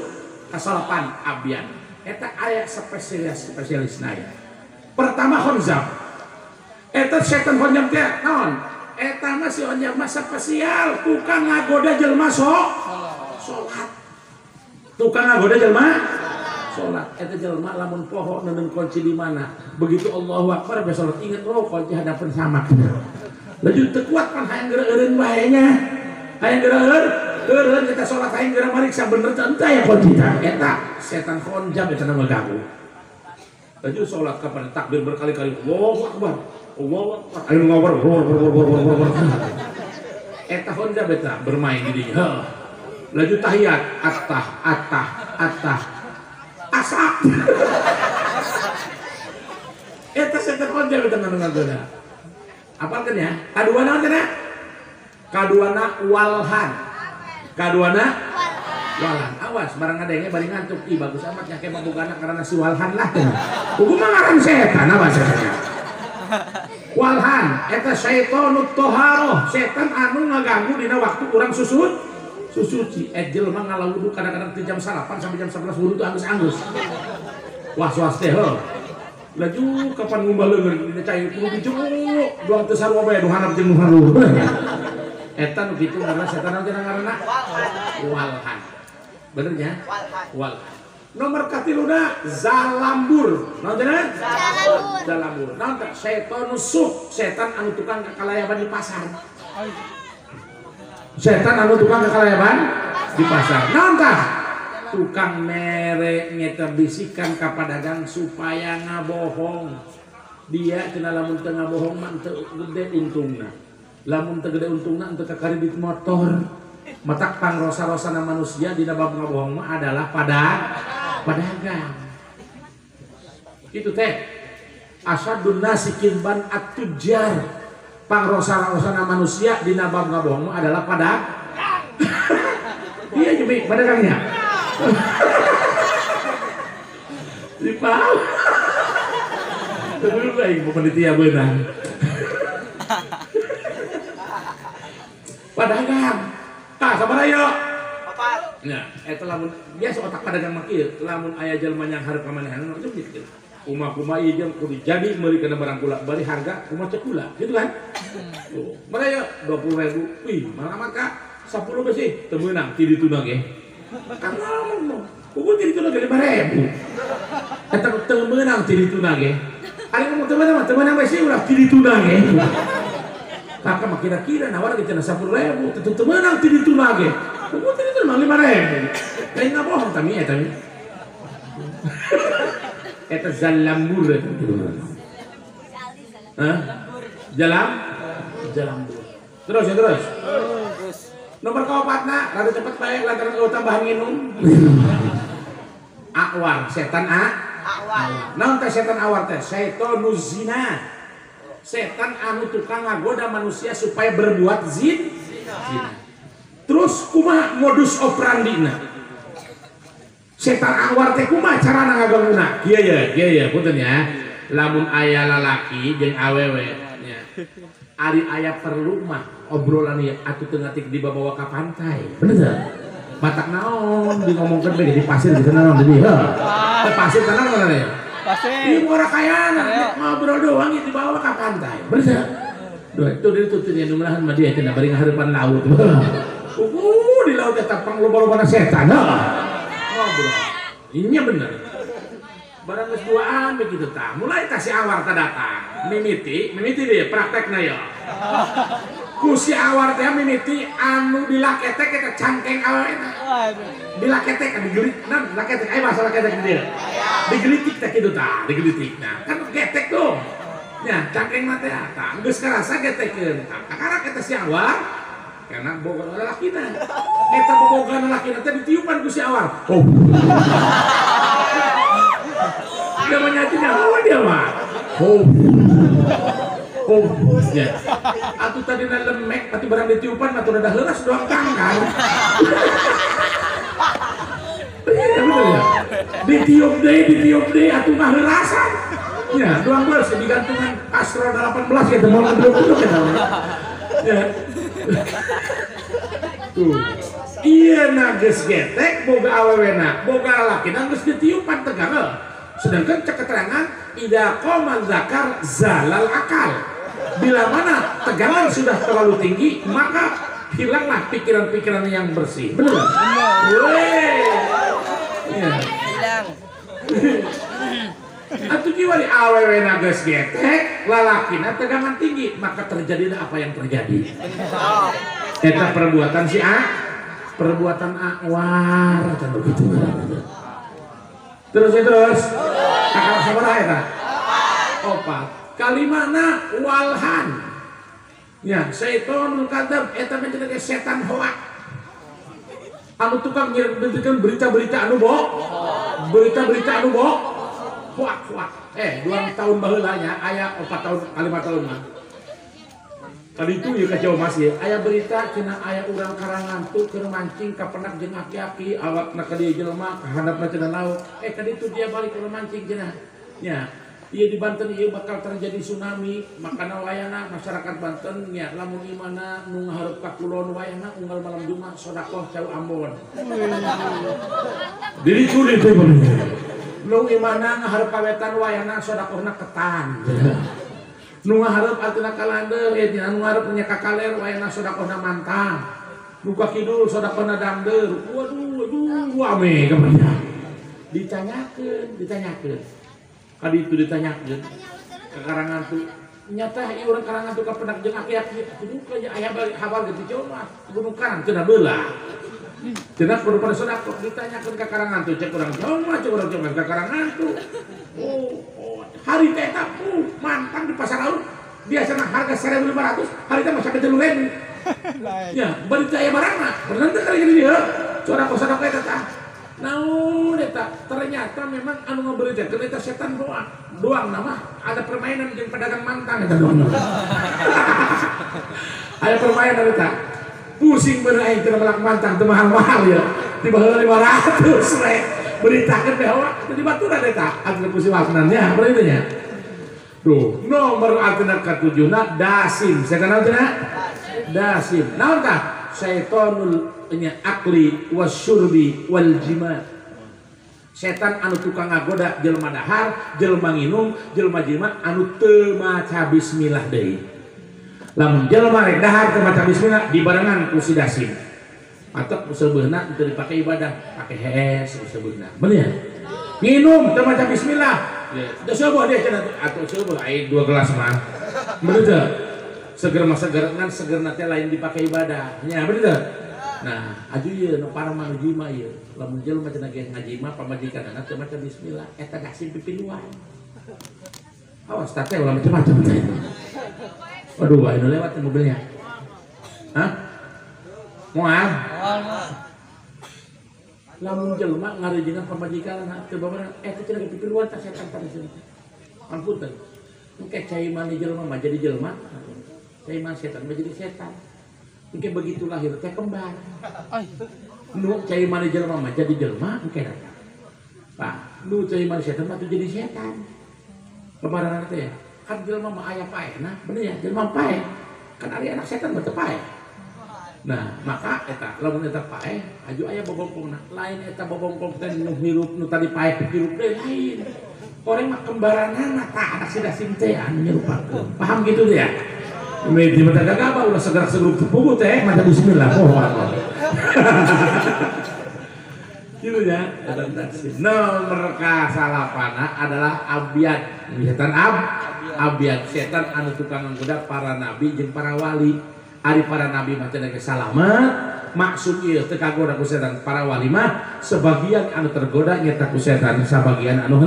kasalapan Abyan. Eta aya spesialis naya. Pertama Khonzab. Eta setan Khonzab teh naon? Eta mah si Khonzab mah spesial tukang ngagoda jelema salat. Tukang ngagoda jelema salat. Eta jelema lamun poho neundeun kunci di mana. Begitu Allahu Akbar bae salat inget oh kunci hadapan sama. Laju teu kuat pan hayang geura eureun bae nya. Hayang geura eureun kita salat hayang geura mariksa bener teu entah ya kunci tah. Eta setan Khonzab eta nu ngaganggu. Laju salat kapan takbir berkali-kali Allahu Akbar. Allahu Akbar. Ayo ngawur wur. Eta Khonzab eta bermain di dinya. Heuh. Laju tahiyat attah attah attah. Asap. Eta setan Khonzab eta ngagoda. Apalkeun ya? Kadua naon cenah? Kaduana Walhan. Kaduana Walhan. Awas barang ngadenge bari ngantuk. Ih bagus amat nya ke mabogana karena si Walhan lah. Hukum mah ngaran setan awas setan. Walhan eta syaitonut toharoh, setan anu ngaganggu dina waktu urang susuci. Jelema ngalawudu kadang-kadang ti jam 8 sampai jam 11 wudu teh anggus-anggus. Was-was teh heuh. Laju kapan ngumbah leungeun dina cai kudu dijemuk, doang teu sarua bae nu handap jeung nu haluh. Eta nu kitu ngaranna setan naon cenah ngaranna? Walhan. Bener nya? Walhan. Nomor katiluna Zalambur. Naon cenah? Zalambur. Zalambur. Naon teh? Setan suk, setan anu tukang kakalayaban di pasar. Setan anu tukang kakalayaban di pasar. Naon tah? Tukang mere nyeta bisikan ka padagang supaya ngabohong. Dia cenah lamun teu ngabohong mah teu gede untungna. Lamun teu gede untungna teu kakaredit motor. Matak pangrosa-rosana manusia dina bab ngabohong mah adalah pedagang. Itu teh asadun nasi kirban at-tujjar. Pangrosa-rosana manusia dina bab ngabohong mah adalah pedagang. Iya jemi pedagangnya. Dipaham. Terus aing panitia beunang. Pedagang. Tah sabaraha ieu? Opat. Nya, eta lamun biasa otak pedagang mah kieu, lamun aya jelema yang hareup ka manehanna itu mikir. Kumaha-kumaha ieu jeung kudu jadi meuli kana barang kula, bari harga kumaha cek kula, gitu kan? Tuh, mana ieu 20.000. Wih, mahal amat ka. 10 beuh teu meunang ti dituna ge. Kan ngomong, kuku ti dituna ge 5.000. Eta teu meunang ti dituna ge. Ari ngomong teu meunang mah teu meunang bae sih ulah ti dituna ge. Kakak mah kira-kira nawar ge cenah 10.000, tentu teu meunang ti dituna ge. Kuku ti dituna mah 5.000. Lain ngabohong tami eta mi. Eta zalambur eta. Hah? Jalambur. Terus ya terus. Nomor kaopatna rada cepet bae lantaran eueuh tambahan nginum. Awar, setan awar. Naon teh setan awar teh? Syaitonuz zina. Setan anu tukang ngagoda manusia supaya berbuat zina. Terus kumaha modus operandina? Setan awar teh kumaha carana ngaganguna? Kieu ya, kieu ya, punten ya. Lamun aya lalaki jeung awewe nya. Ari aya perlu mah obrolan ieu atuh teu ngatik dibawa ka pantai. Bener teu? Batak naon di ngomongkeun bae di pasir gitu naon di heuh. Teh pasir tenang mana ya? Pasir. Ieu mah kayana ngobrol doang ieu dibawa ka pantai. Bener teu? Duh, itu dituturnya nu melahan mah dia cenah bari ngahareupan laut. Di laut eta pangloba-lobana setan. Ngobrol. Ini bener. Barang geus duaan begitu tah. Mulai tah si awar tah datang. Mimiti dia praktekna ya. Ku si awar teh mimiti anu dilaketek eta cangkeng awena. Dilaketek digelit, nah laketek aya bahasa laketek di dieu. Digelitik teh kitu tah, digelitik. Nah, kan getek tuh. Nya cangkeng mah teh tah geus karasa getekeun. Tah kakarak eta si awar karena boga lalakina. Eta bobogan lalakina teh ditiupan ku si awar. Oh. Dia menyati nyawa dia mah. Oh. Oh. Ya. Atuh tadi na lemek, atuh barang ditiupan atuh rada heuras doang tangkal. Iya bener ya. Ditiup deui atuh mah heurasan. Ya, doang beus digantungan Astro 18 gitu mau ngeduk-ngeduk eta. Ya. Tuh. Iya na geus getek boga awewena, boga lalakina geus ditiupan tegang. Sedangkan cek keterangan ida qoma zakar zalal akal. Bila mana tegangan sudah terlalu tinggi, maka hilanglah pikiran-pikiran yang bersih. Benar? Weh. Ya. Hilang. Atuh kiwari awewena geus getek, lalakina tegangan tinggi, maka terjadilah apa yang terjadi. Eta perbuatan si A, perbuatan awar, kan begitu. Terus terus. Kakak sabaraha eta? Opat. Kalimana walhan. Ya, syaitonul kadzab eta mah cenah setan hoak. Anu tukang nyebarkeun berita-berita anu bohong. Berita-berita anu bohong. Hoak-hoak. 2 tahun baheula nya aya 4 tahun 5 tahun mah. Tadi itu ya kacau masih. Aya berita cenah aya urang Karangantu keur mancing kapenak jeung aki-aki awakna ka dieu jelema kahandapna cenah laut. Tadi itu dia balik keur mancing cenah. Nya, ieu di Banten ieu bakal terjadi tsunami, makana wayana masyarakat Banten nya lamun imana nu ngahareup ka kulon wayana unggal malam Jumat sedekah cau Ambon. Diri ku ditu nu imana ngahareup ka wetan wayana sedekahna ketan. Nu ngahareup artina kalandeur ya nya nu ngahareup nya ka kaler wayana sedekahna mantang. Nu ka kidul sedekahna dangdeur. Waduh waduh ame kabarnya. Ditanyakeun. Kadi itu ditanyakeun ka Karangantu. Nyata ieu urang Karangantu kapenak jeung aki-aki atuh duka nya aya balik habar ge jauh mah Gunung Karang cenah beula. Cenah kudu pada sedekah ditanyakeun ka Karangantu cek urang jauh mah cek urang jauh ka Karangantu. Oh, hari teh eta mantang di pasar laut biasana harga 1.500 hari teh mah sampai 3.000. Ya, bari teh aya barangna. Bener teh kali jadi dieu. Sedekah eta tah. Naon eta ternyata memang anu ngaberitakeun eta setan doang. Doang nama ada permainan jeung pedagang mantang eta doang. Ada permainan eta. Pusing bener aing teu melak mantang teu mahal-mahal ya. Di baheula 500 we. Beritakeun teh hoak teu dibaturan eta. Atuh pusing wasnannya bener nya. Tuh, nomor artina katujuna dasim. Saya kenal cenah? Dasim. Naon tah? Syaitonul nya akli wasyurbi wal jima. Setan anu tukang ngagoda jelema dahar, jelema nginum, jelema jima anu teu maca bismillah deui. Lamun jelema rek dahar teu maca bismillah dibarengan ku si dasim. Atau useubeuna teu dipake ibadah, pake hees useubeuna. Bener ya? Nginum teu maca bismillah. Teu seueuh dia cenah atuh seueuh ai 2 gelas mah. Bener teu? Seger mah seger ngan segerna teh lain dipake ibadah. Nya bener teu? Nah, aju ieu nu parah mah nu jima ieu. Lamun jelema cenah ge ngajima pamajikanana teu maca bismillah, eta dasim pipiluan. Awas teh ulah macam-macam teh. Waduh, wah ini lewat mobilnya. Hah? Moal? Lamun jelema ngarejengan pamajikan teu babaran eta cenah pipiluan tah setan tadi cenah. Ampunten. Engke cai mani jelema mah jadi jelema, cai mani setan mah jadi setan. Engke begitu lahir teh kembar. Nu cai mani jelema mah jadi jelema engke datang. Pak, nu cai mani setan mah tuh jadi setan. Kembaran teh ya. Kan jelema mah aya paehna, bener ya? Jelema paeh. Kan ari anak setan mah teu paeh. Nah, maka eta lamun eta paeh, aju aya bobongkongna. Lain eta bobongkong teh nu hirup nu tadi paeh hirup deui lain. Orang mah kembaranana tah anak si Dasim teh anu nyerupakeun. Paham gitu ya? Di mata gagabah ulah segerak segeruk tepugu teh mata bismillah pohon. Gitu ya. Nomor kasalapana adalah abyad. Setan abyad setan anu tukang nggoda para nabi jeung para wali. Ari para nabi mah cenah salamet, maksud ieu teu kagoda ku setan. Para wali mah sebagian anu tergoda nyata ku setan, sabagian anu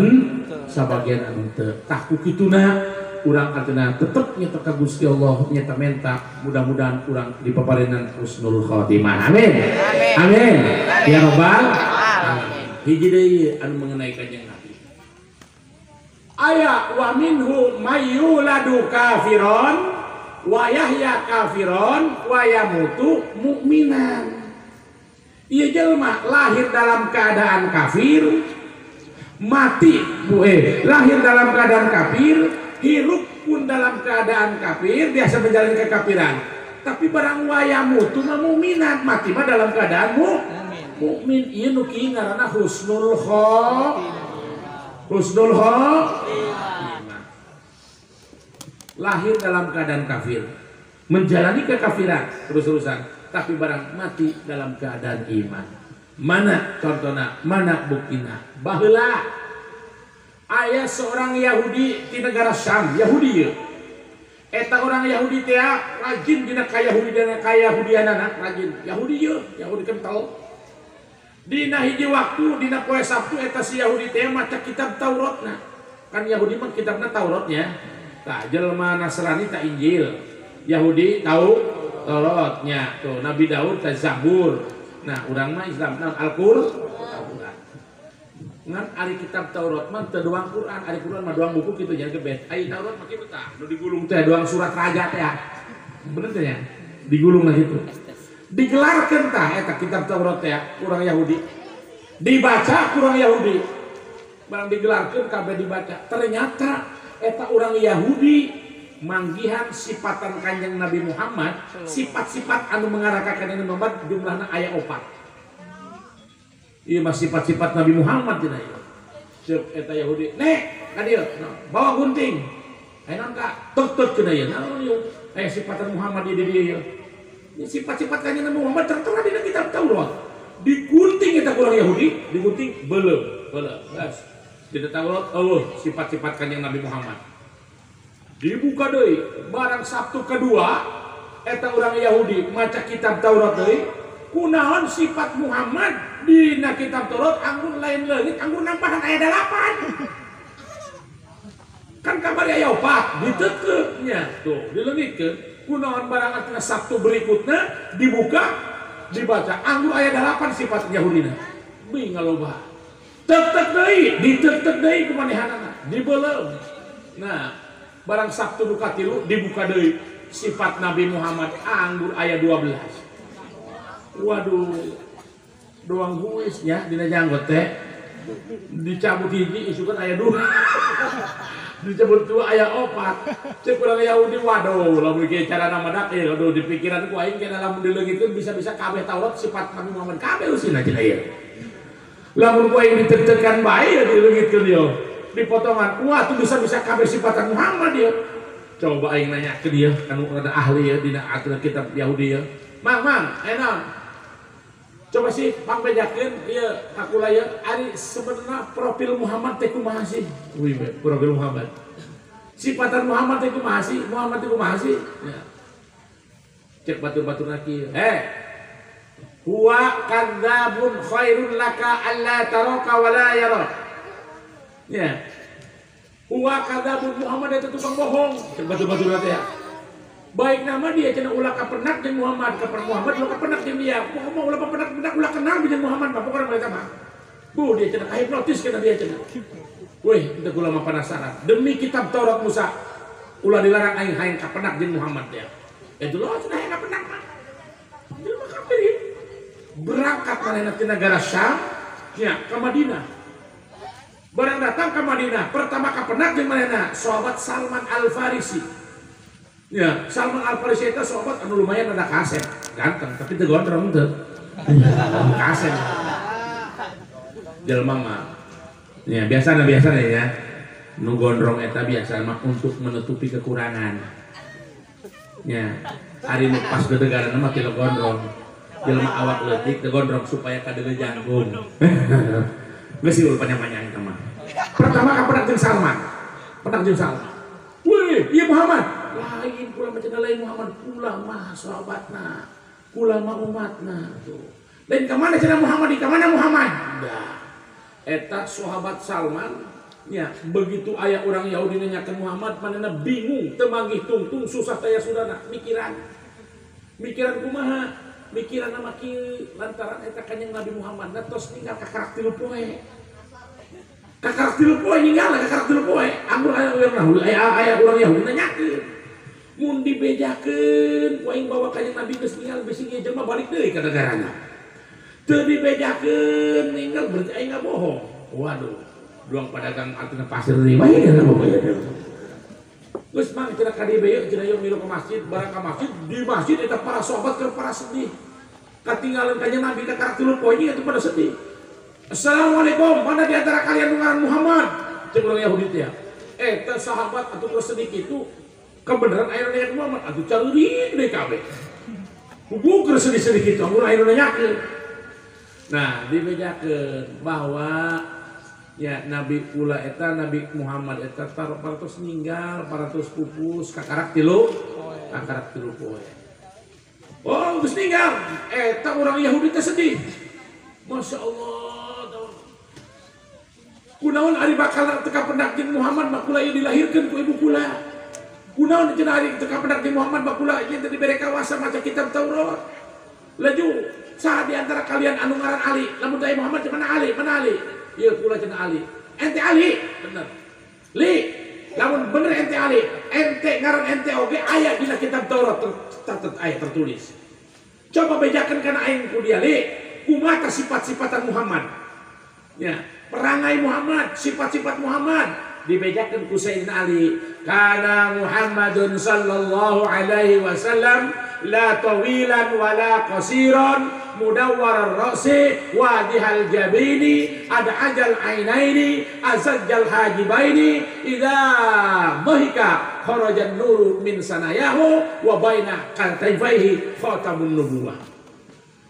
sabagian anu teu. Tah ku kituna urang artina tetep nyata ka Gusti Allah nyata menta mudah-mudahan urang dipaparinan husnul khotimah. Amin. Amin. Ya robbal alamin. Hiji deui anu mengenai Kanjeng Nabi. Aya wa minhu mayyuladu kafiron wa yahya kafiron wa yamutu mukminan. Ieu jelema lahir dalam keadaan kafir, mati lahir dalam keadaan kafir, hirup pun dalam keadaan kafir, biasa menjalani kekafiran. Tapi barang wayamutu mah mukminan, mati mah dalam keadaan mukmin. Ieu nu kieu ngaranna husnul husnul khotimah. Lahir dalam keadaan kafir, menjalani kekafiran terus-terusan, tapi barang mati dalam keadaan iman. Mana contohna, mana buktina? Baheula aya seorang Yahudi di negara Syam, Yahudi ye. Eta orang Yahudi teh rajin dina kayahudianana, rajin. Yahudi ye, Yahudi kental. Dina hiji waktu, dina poe Sabtu eta si Yahudi teh maca kitab Tauratna. Kan Yahudi mah kitabna Tauratnya. Tah jelema Nasrani ta Injil, Yahudi tahu Tauratnya. Tuh Nabi Daud ta Zabur. Nah, urang mah Islam naon Al-Qur'an. Ngan ari kitab Taurat mah teu doang Quran, ari Quran mah doang buku kitu nya gebet. Ari Taurat mah kitu tah, nu digulung teh doang surat raja teh. Bener teh nya? Digulung lah kitu. Digelarkeun tah eta kitab Taurat teh urang Yahudi. Dibaca kurang Yahudi. Barang digelarkeun kabeh dibaca. Ternyata eta orang Yahudi manggihan sifatan Kanjeng Nabi Muhammad, sifat-sifat anu mengarah ka Kanjeng Nabi Muhammad jumlahna aya 4. Ieu mah sifat-sifat Nabi Muhammad cenah ieu. Ceuk eta Yahudi, "Nek, ka dieu, bawa gunting." Aya naon ka? Tek-tek cenah ieu. Naon ieu? Aya sifatan Muhammad di dieu ieu. Ini sifat-sifat Kanjeng Nabi Muhammad tertera dina kitab Taurat. Digunting eta urang Yahudi, digunting beuleum, beuleum. Geus. Dina Taurat eueuh sifat-sifat Kanjeng Nabi Muhammad. Dibuka deui barang Sabtu kedua eta urang Yahudi maca kitab Taurat deui, kunaon sifat Muhammad dina kitab Taurat anggur lain leungit, anggur nambahan aya 8. Kan kabar aya 4 ditekeuk nya tuh dileungitkeun. Kunaon barang artina Sabtu berikutnya dibuka dibaca anggur aya 8 sifat Yahudina. Beuh ngaloba. Tek-tek deui, ditek-tek deui ku manehanana, dibeuleum. Nah, barang Sabtu nu katilu dibuka deui sifat Nabi Muhammad anggur aya 12. Waduh, doang huis nya dina janggot teh. Dicabut hiji isukan aya 2. Dicabut 2 aya 4. Cek urang Yahudi waduh, lamun kieu carana madak ieu aduh di pikiran ku aing kana lamun dileungitkeun bisa-bisa kabeh Taurat sifat Nabi Muhammad kabeh usina cenah ieu. Lamun ku aing ditek-tekan bae ya dileungitkeun ieu. Dipotongan, wah tuh bisa-bisa kabeh sifatan Muhammad ya. Coba aing nanya ke dia, anu rada ahli ya dina aturan kitab Yahudi ya. Mang, mang, enak. Coba sih pangbejakeun ieu ka kula ieu ari sebenarnya profil Muhammad teh kumaha sih? Wih, profil Muhammad. Sifatan Muhammad teh kumaha sih? Muhammad teh kumaha sih? Ya. Cek batur-baturna kieu. Huwa kadzabun khairun laka alla taraka wa la yarak. Ya. Huwa kadzabun, Muhammad itu tukang bohong. Cek batur-baturna teh ya. Baik nama dia cenah ulah kapenak jeung Muhammad, kaper Muhammad ulah kapenak jeung dia. Pokoknya ulah kapenak ulah kenal jeung Muhammad mah pokokna mereka mah. Bu dia cenah hipnotis kana dia cenah. Weh, teu kula mah penasaran. Demi kitab Taurat Musa ulah dilarang aing hayang kapenak jeung Muhammad dia. Itu loh cenah hayang kapenak mah. Jelema kafir ieu. Berangkat manehna ti negara Syam nya ka Madinah. Barang datang ke Madinah, pertama kapenak jeung manehna sahabat Salman Al-Farisi. Ya, Salman Al-Farisi itu sahabat anu lumayan ada kasep, ganteng tapi teu gondrong teu. Kasep. Jelema mah. Ya, biasana ya. Nu gondrong eta biasa mah untuk menutupi kekurangan. Ya, ari nu pas gedegaran mah teu gondrong. Jelema awak leutik teu gondrong supaya kadeuleung jangkung. Geus sih panjang-panjang eta mah. Pertama kapenak jeung Salman. Penak jeung Salman. Wih, ieu Muhammad. Lain kula mah cenah lain Muhammad, kula mah sahabatna, kula mah umatna tuh. Lain ka mana cenah Muhammad, di ka mana Muhammad? Dah. Eta sahabat Salman nya begitu aya urang Yahudi nanyakeun Muhammad manehna bingung, teu manggih tungtung susah taya sudana mikiran. Mikiran kumaha? Mikiran mah kieu lantaran eta kanjeng Nabi Muhammad na tos ninggal kakarak 3 poe. Kakarak 3 poe ninggal kakarak 3 poe. Anggur aya urang Yahudi, aya urang Yahudi nanyakeun. Mun dibejakeun ku aing bawa kanjeng Nabi geus ninggal bisi ieu jelema balik deui ka negarana. Teu dibejakeun ninggal berarti aing ngabohong. Waduh, doang pedagang artina pasir deui bae kana bawa ieu. Geus mah cenah ka dieu cenah ieu milu ka masjid, barang ka masjid, di masjid eta para sahabat keur para sedih. Katinggalan kanjeng Nabi kakarak 3 poe eta pada sedih. Assalamualaikum, mana di antara kalian ngaran Muhammad? Cek urang Yahudi teh. Eta sahabat atuh keur sedih kitu kebenaran aya nanya Muhammad atuh ceurik deui kabeh. Hugu keur sedih-sedih kitu amun aya nanyakeun. Nah, dibejakeun bahwa ya Nabi kula eta Nabi Muhammad eta paratos ninggal, paratos pupus kakarak 3 poe. Oh, geus ninggal. Eta urang Yahudi teh sedih. Masya Allah. Kunaon ari bakal teu kapendak jeung Muhammad mah kula ieu dilahirkeun ku ibu kula. Kunaon cenah ari teu kapendak jeung Muhammad mah kula ieu teh dibere kawasa maca kitab Taurat. Laju saha di antara kalian anu ngaran Ali? Lamun teh Muhammad mana Ali? Mana Ali? Ieu kula cenah Ali. Ente Ali? Bener. Li, lamun bener ente Ali, ente ngaran ente oge aya dina kitab Taurat tercatat aya tertulis. Coba bejakeun kana aing ku dia li, kumaha sifat-sifatan Muhammad. Ya, perangai Muhammad, sifat-sifat Muhammad dibejakeun ku Sayyidina Ali. Kana Muhammadun sallallahu alaihi wasallam la tawilan wala qasiran mudawwarar ra'si wadihal jabini ad'ajal ainaini azajjal hajibaini idza dhahika kharajan nuru min sanayahu wa baina qalbayhi khatamun nubuwah.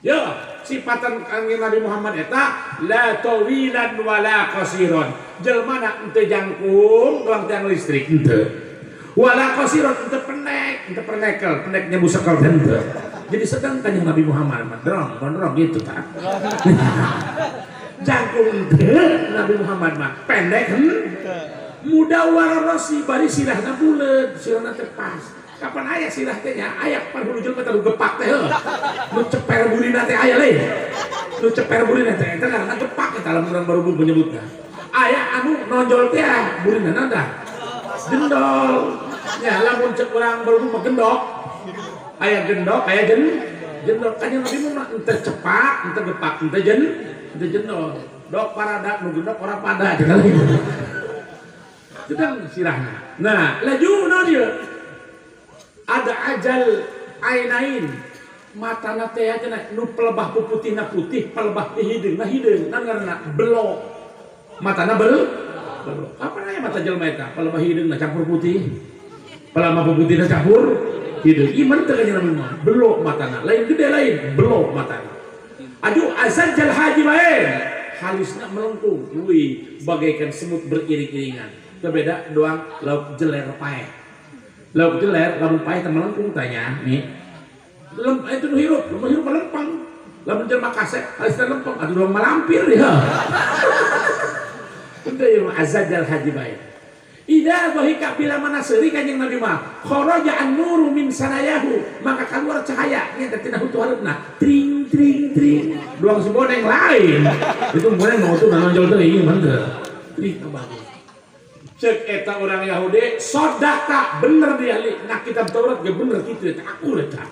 Ya, sifatan kanjeng Nabi Muhammad eta la tawilan wala qasiran. Jelmana henteu jangkung doang tiang listrik henteu. Wala qasiran henteu pendek, henteu pernekel, pendeknya busekel henteu. Jadi sedang kanjeng Nabi Muhammad gondrong, gondrong gitu tak. Jangkung henteu Nabi Muhammad mah pendek henteu. Mudawwar rasi bari sirahna buleud, sirahna teh pas. Kapan aya sirah teh nya aya pan hulu jelema teh gepak teh heuh. Nu ceper burina teh aya leuh. Nu ceper burina teh eta ngaranna gepak eta lamun urang baru menyebutna. Aya anu nonjol teh burina tah. Jendol. Nya lamun cek urang baru mah gendok. Aya gendok, aya jendol. Kanjeng Nabi mah henteu cepak, henteu gepak, henteu jendol. Dok paradak nu gendok ora pada cenah. Sedang sirahna. Nah, laju naon ieu? Ada ajal ainain matana teh cenah nu pelebah puputihna putih pelebah hideungna hideung naon ngaranna belok matana belok kapan aya mata jelema eta pelebah hideungna campur putih pelebah puputihna campur hideung ieu mah teu kanjeng Nabi mah belok matana lain gede lain belok matana aduh azajal hajibain halisna melengkung wih bagaikan semut beriring-iringan teu beda doang lauk jeler paeh. Lauk jeler, lamun paeh teh melengkung tanya nih. Lem itu nu hirup, lamun hirup melempeng. Lamun jelema kasep, halisna lempeng, atuh doang malampir ya. Itu ieu azajal hajibain. Idza dhahika bila mana seuri Kanjeng Nabi mah kharaja an-nuru min sanayahu, maka keluar cahaya nya teh tina hutu hareupna. Tring tring tring. Doang si boneng lain. Itu boneng mau tuh nonjol teuing mah teu. Tring kabagi. Cek eta orang Yahudi sodaka bener dia li nah kitab Taurat ge bener kitu eta akur eta.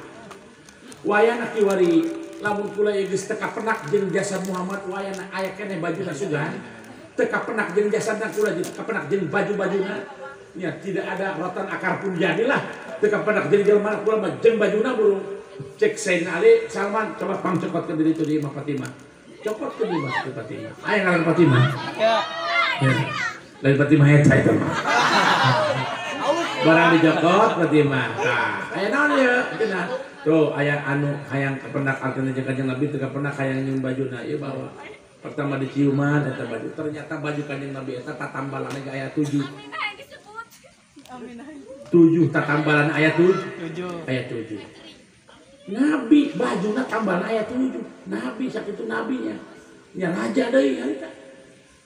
Wayana kiwari lamun kula geus teu kapenak jeung jasad Muhammad wayana aya keneh bajuna sugan. Teu kapenak jeung jasadna kula jeung kapenak jeung baju-bajuna. Nya tidak ada rotan akar pun jadilah. Teu kapenak jeung jelema kula mah jeung bajuna burung. Cek Sayyidina Ali Salman coba pangcokot ke diri itu di Imam Fatimah. Cokot ke di Imam Fatimah. Aya ngaran Fatimah. Ya. Lain Fatimah eta itu mah. Barang dijokot Fatimah. Tah, aya naon ieu? Cenah. Tuh aya anu hayang kapendak artina jeung Kanjeng Nabi teu kapendak hayang nyium bajuna ieu bawa. Pertama diciuman eta baju. Ternyata baju Kanjeng Nabi eta tatambalanna ge aya 7. 7 tatambalan aya 7. Aya 7. Nabi bajuna tambalan aya 7. Nabi sakitu nabinya. Nya raja deui harita.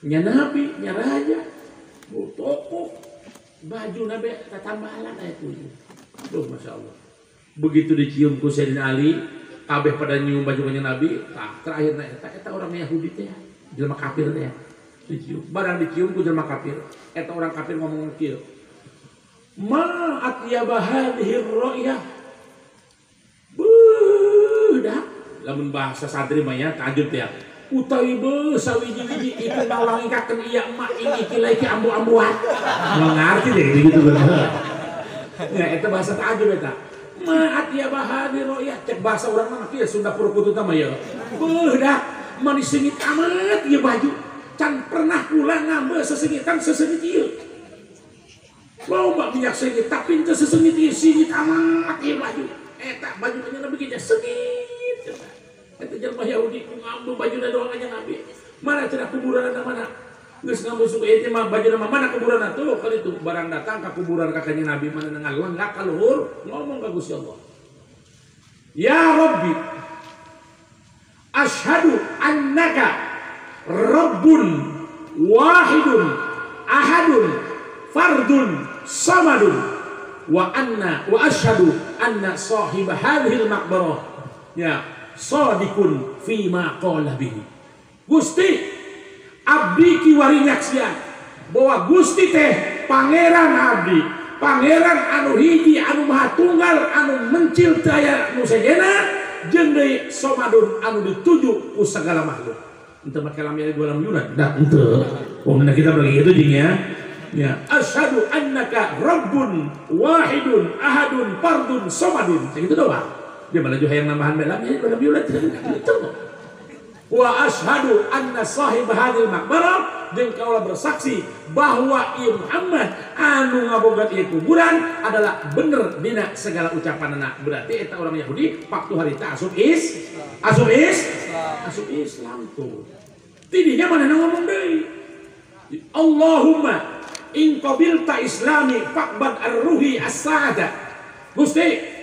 Nya nabi, nya raja. Bu tokoh baju nabi tatambalan aya 7. Duh Masya Allah. Begitu dicium ku Sayyidina Ali, kabeh pada nyium baju kanjeng Nabi, tah terakhir na eta eta orang Yahudi teh, jelema kafir teh. Dicium, barang dicium ku jelema kafir, eta orang kafir ngomong kieu. Ma atyaba hadhihi ar-ra'yah. Beuh dah. Lamun bahasa santri mah ya tajud ya. Utawi beuh sawiji-wiji itu ngawangikakeun ieu emak ini iki laiki ambu-ambuan. Mengerti deh gitu bener. Ya eta bahasa tajud eta. Maat ya bahadi roya cek bahasa orang mana kieu Sunda Purukutut mah ya. Beuh dah manis sengit amat ieu baju. Can pernah kula ngambil sesengitan sesengit ieu. Loba minyak sengit tapi teu sesengit ieu sengit amat ieu baju. Eta baju nya Nabi ge sengit. Eta jelema Yahudi ngambil bajuna doang aja Nabi. Mana cenah kuburanna mana? Geus ngambil suku ieu mah bajuna mah mana kuburanna tuh kali itu barang datang ka kuburan ka Kanjeng Nabi mana ngalenggak ka luhur ngomong ka Gusti Allah. Ya Rabbi asyhadu annaka rabbun wahidun ahadun fardun samadun wa anna wa asyhadu anna sahiba hadhil maqbarah ya sadiqun fi ma qala bihi. Gusti abdi kiwari nyaksian bahwa Gusti teh pangeran abdi, pangeran anu hiji anu maha tunggal anu mencil teu aya nu sejenna jeung deui somadun anu dituju ku segala makhluk. Henteu make lam yalid walam yulad da henteu. Wong kita lagi kitu jeung ya. Ya asyhadu annaka rabbun wahidun ahadun fardun somadun. Sakitu doang. Dia malah juga hayang nambahan lam yalid walam yulad kitu. Wa asyhadu anna sahib hadhil maqbarah jeung kaula bersaksi bahwa ieu Muhammad anu ngabogat ieu kuburan adalah bener dina segala ucapanana. Berarti eta orang Yahudi waktu harita asup is asup is asup Islam tuh. Tidinya manehna ngomong deui. Allahumma in qabilta islami faqbad ar-ruhi as-sa'ada. Gusti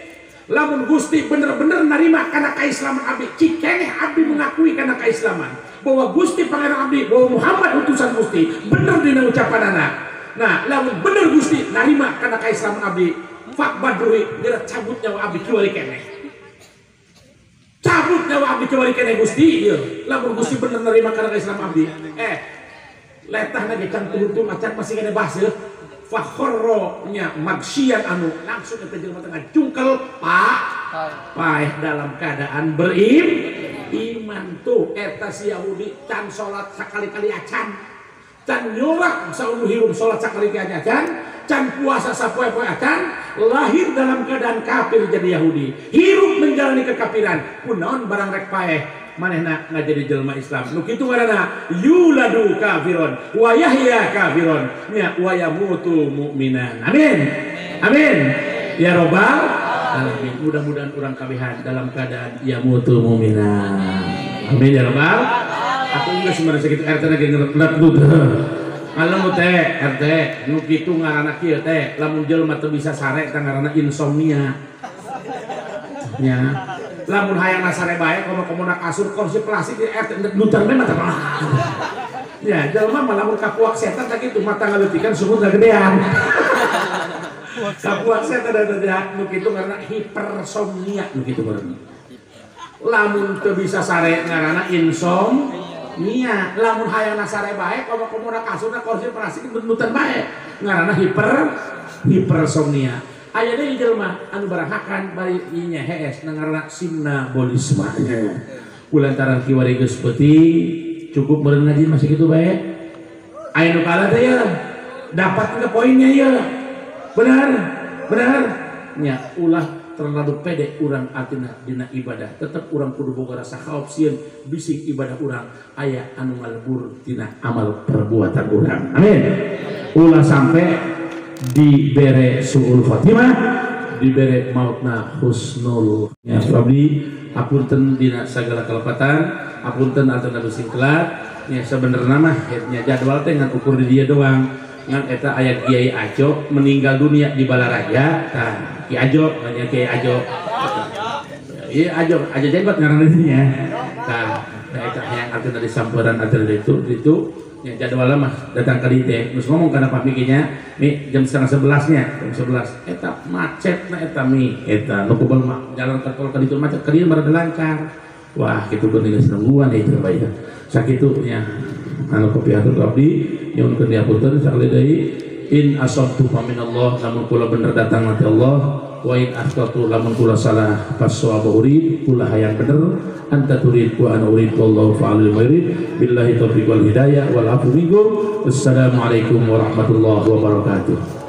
lamun Gusti bener-bener narima kana kaislaman abdi, cikeneh abdi mengakui kana kaislaman bahwa Gusti pangeran abdi, bahwa Muhammad utusan Gusti, bener dina ucapanana. Nah, lamun bener Gusti narima kana kaislaman abdi, faqbad ruhi, geura cabut nyawa abdi kiwari keneh. Cabut nyawa abdi kiwari keneh Gusti, ieu. Lamun Gusti bener narima kana kaislaman abdi, letahna ge can tuhuntung acan masih keneh baseuh. Fakhorro nya maksiat anu langsung eta jelema teh ngajungkel pak paeh dalam keadaan beriman tuh eta si Yahudi can salat sakali-kali acan, can nyorak saumur hirup salat sakali-kali acan, can puasa sapoe-poe acan, lahir dalam keadaan kafir jadi Yahudi, hirup menjalani kekafiran, kunaon barang rek paeh manehna ngajadi jelema Islam. Nu kitu ngaranna yuladu kafiron wa yahya kafiron nya wa yamutu mu'minan. Amin. Amin. Ya robbal alamin. Mudah-mudahan urang kabehan dalam keadaan yamutu mu'minan. Amin ya robbal. Atuh geus sebenarnya sakitu RT na ge ngelet Kalem teh RT nu kitu ngaranna kieu teh lamun jelema teu bisa sare teh ngaranna insomnia. Nya Lamun hayang sare bae komo-komo na kasur kursi plastik nuter we mata. Ya, jelema mah lamun kapuak setan tah kitu mata ngaleutikan sungut ngagedean. Kapuak setan da nu kitu ngaranna hipersomnia nu kitu ngaranna. Lamun teu bisa sare ngaranna insomnia. Lamun hayang sare bae komo-komo na kasurna kursi plastik nuter bae ngaranna hipersomnia. Aya deui jelema anu baranghakan bari ieu hees na ngaranna simnabolisma. Kulantaran kiwari geus peuting cukup meureun ngaji masih kitu bae. Aya nu kalah teh ya dapat ke poinnya ya. Benar, benar. Nya ulah terlalu pede urang artina dina ibadah. Tetep urang kudu boga rasa khauf sieun bising ibadah urang aya anu ngalebur tina amal perbuatan urang. Amin. Ulah sampai dibere suul khotimah, dibere mautna husnul. Ya abdi apunten dina sagala kelepatan, apunten artana bising telat. Nya sebenarnya mah nya jadwal teh ngan ukur di dia doang. Ngan eta aya Kiai Ajo meninggal dunia di Balaraja. Tah Ki Ajo, nya Kiai Ajo. Ieu Ajo, Ajo jenggot ngaranna nya. Tah eta hayang artana disamperan artana ditu ya jadwalnya mah datang ke dieu teh geus ngomong kana Pak Miki nya, mi jam 10:30 nya, jam 11. Eta macet na eta mi, eta nu kubal mah jalan ke tol ka ditu macet, ka dieu mah rada lancar. Wah, kitu geuning geus nungguan ieu teh bae. Sakitu nya anu kopi atur abdi nyuhunkeun diapunten sakali deui in asabtu fa minallah lamun kula bener datang nanti Allah wa in akhtatu lamun kula salah fasawab urid kula hayang bener anta turid wa ana urid wallahu fa'alul murid billahi taufiq wal hidayah wal afu minkum. Wassalamualaikum warahmatullahi wabarakatuh.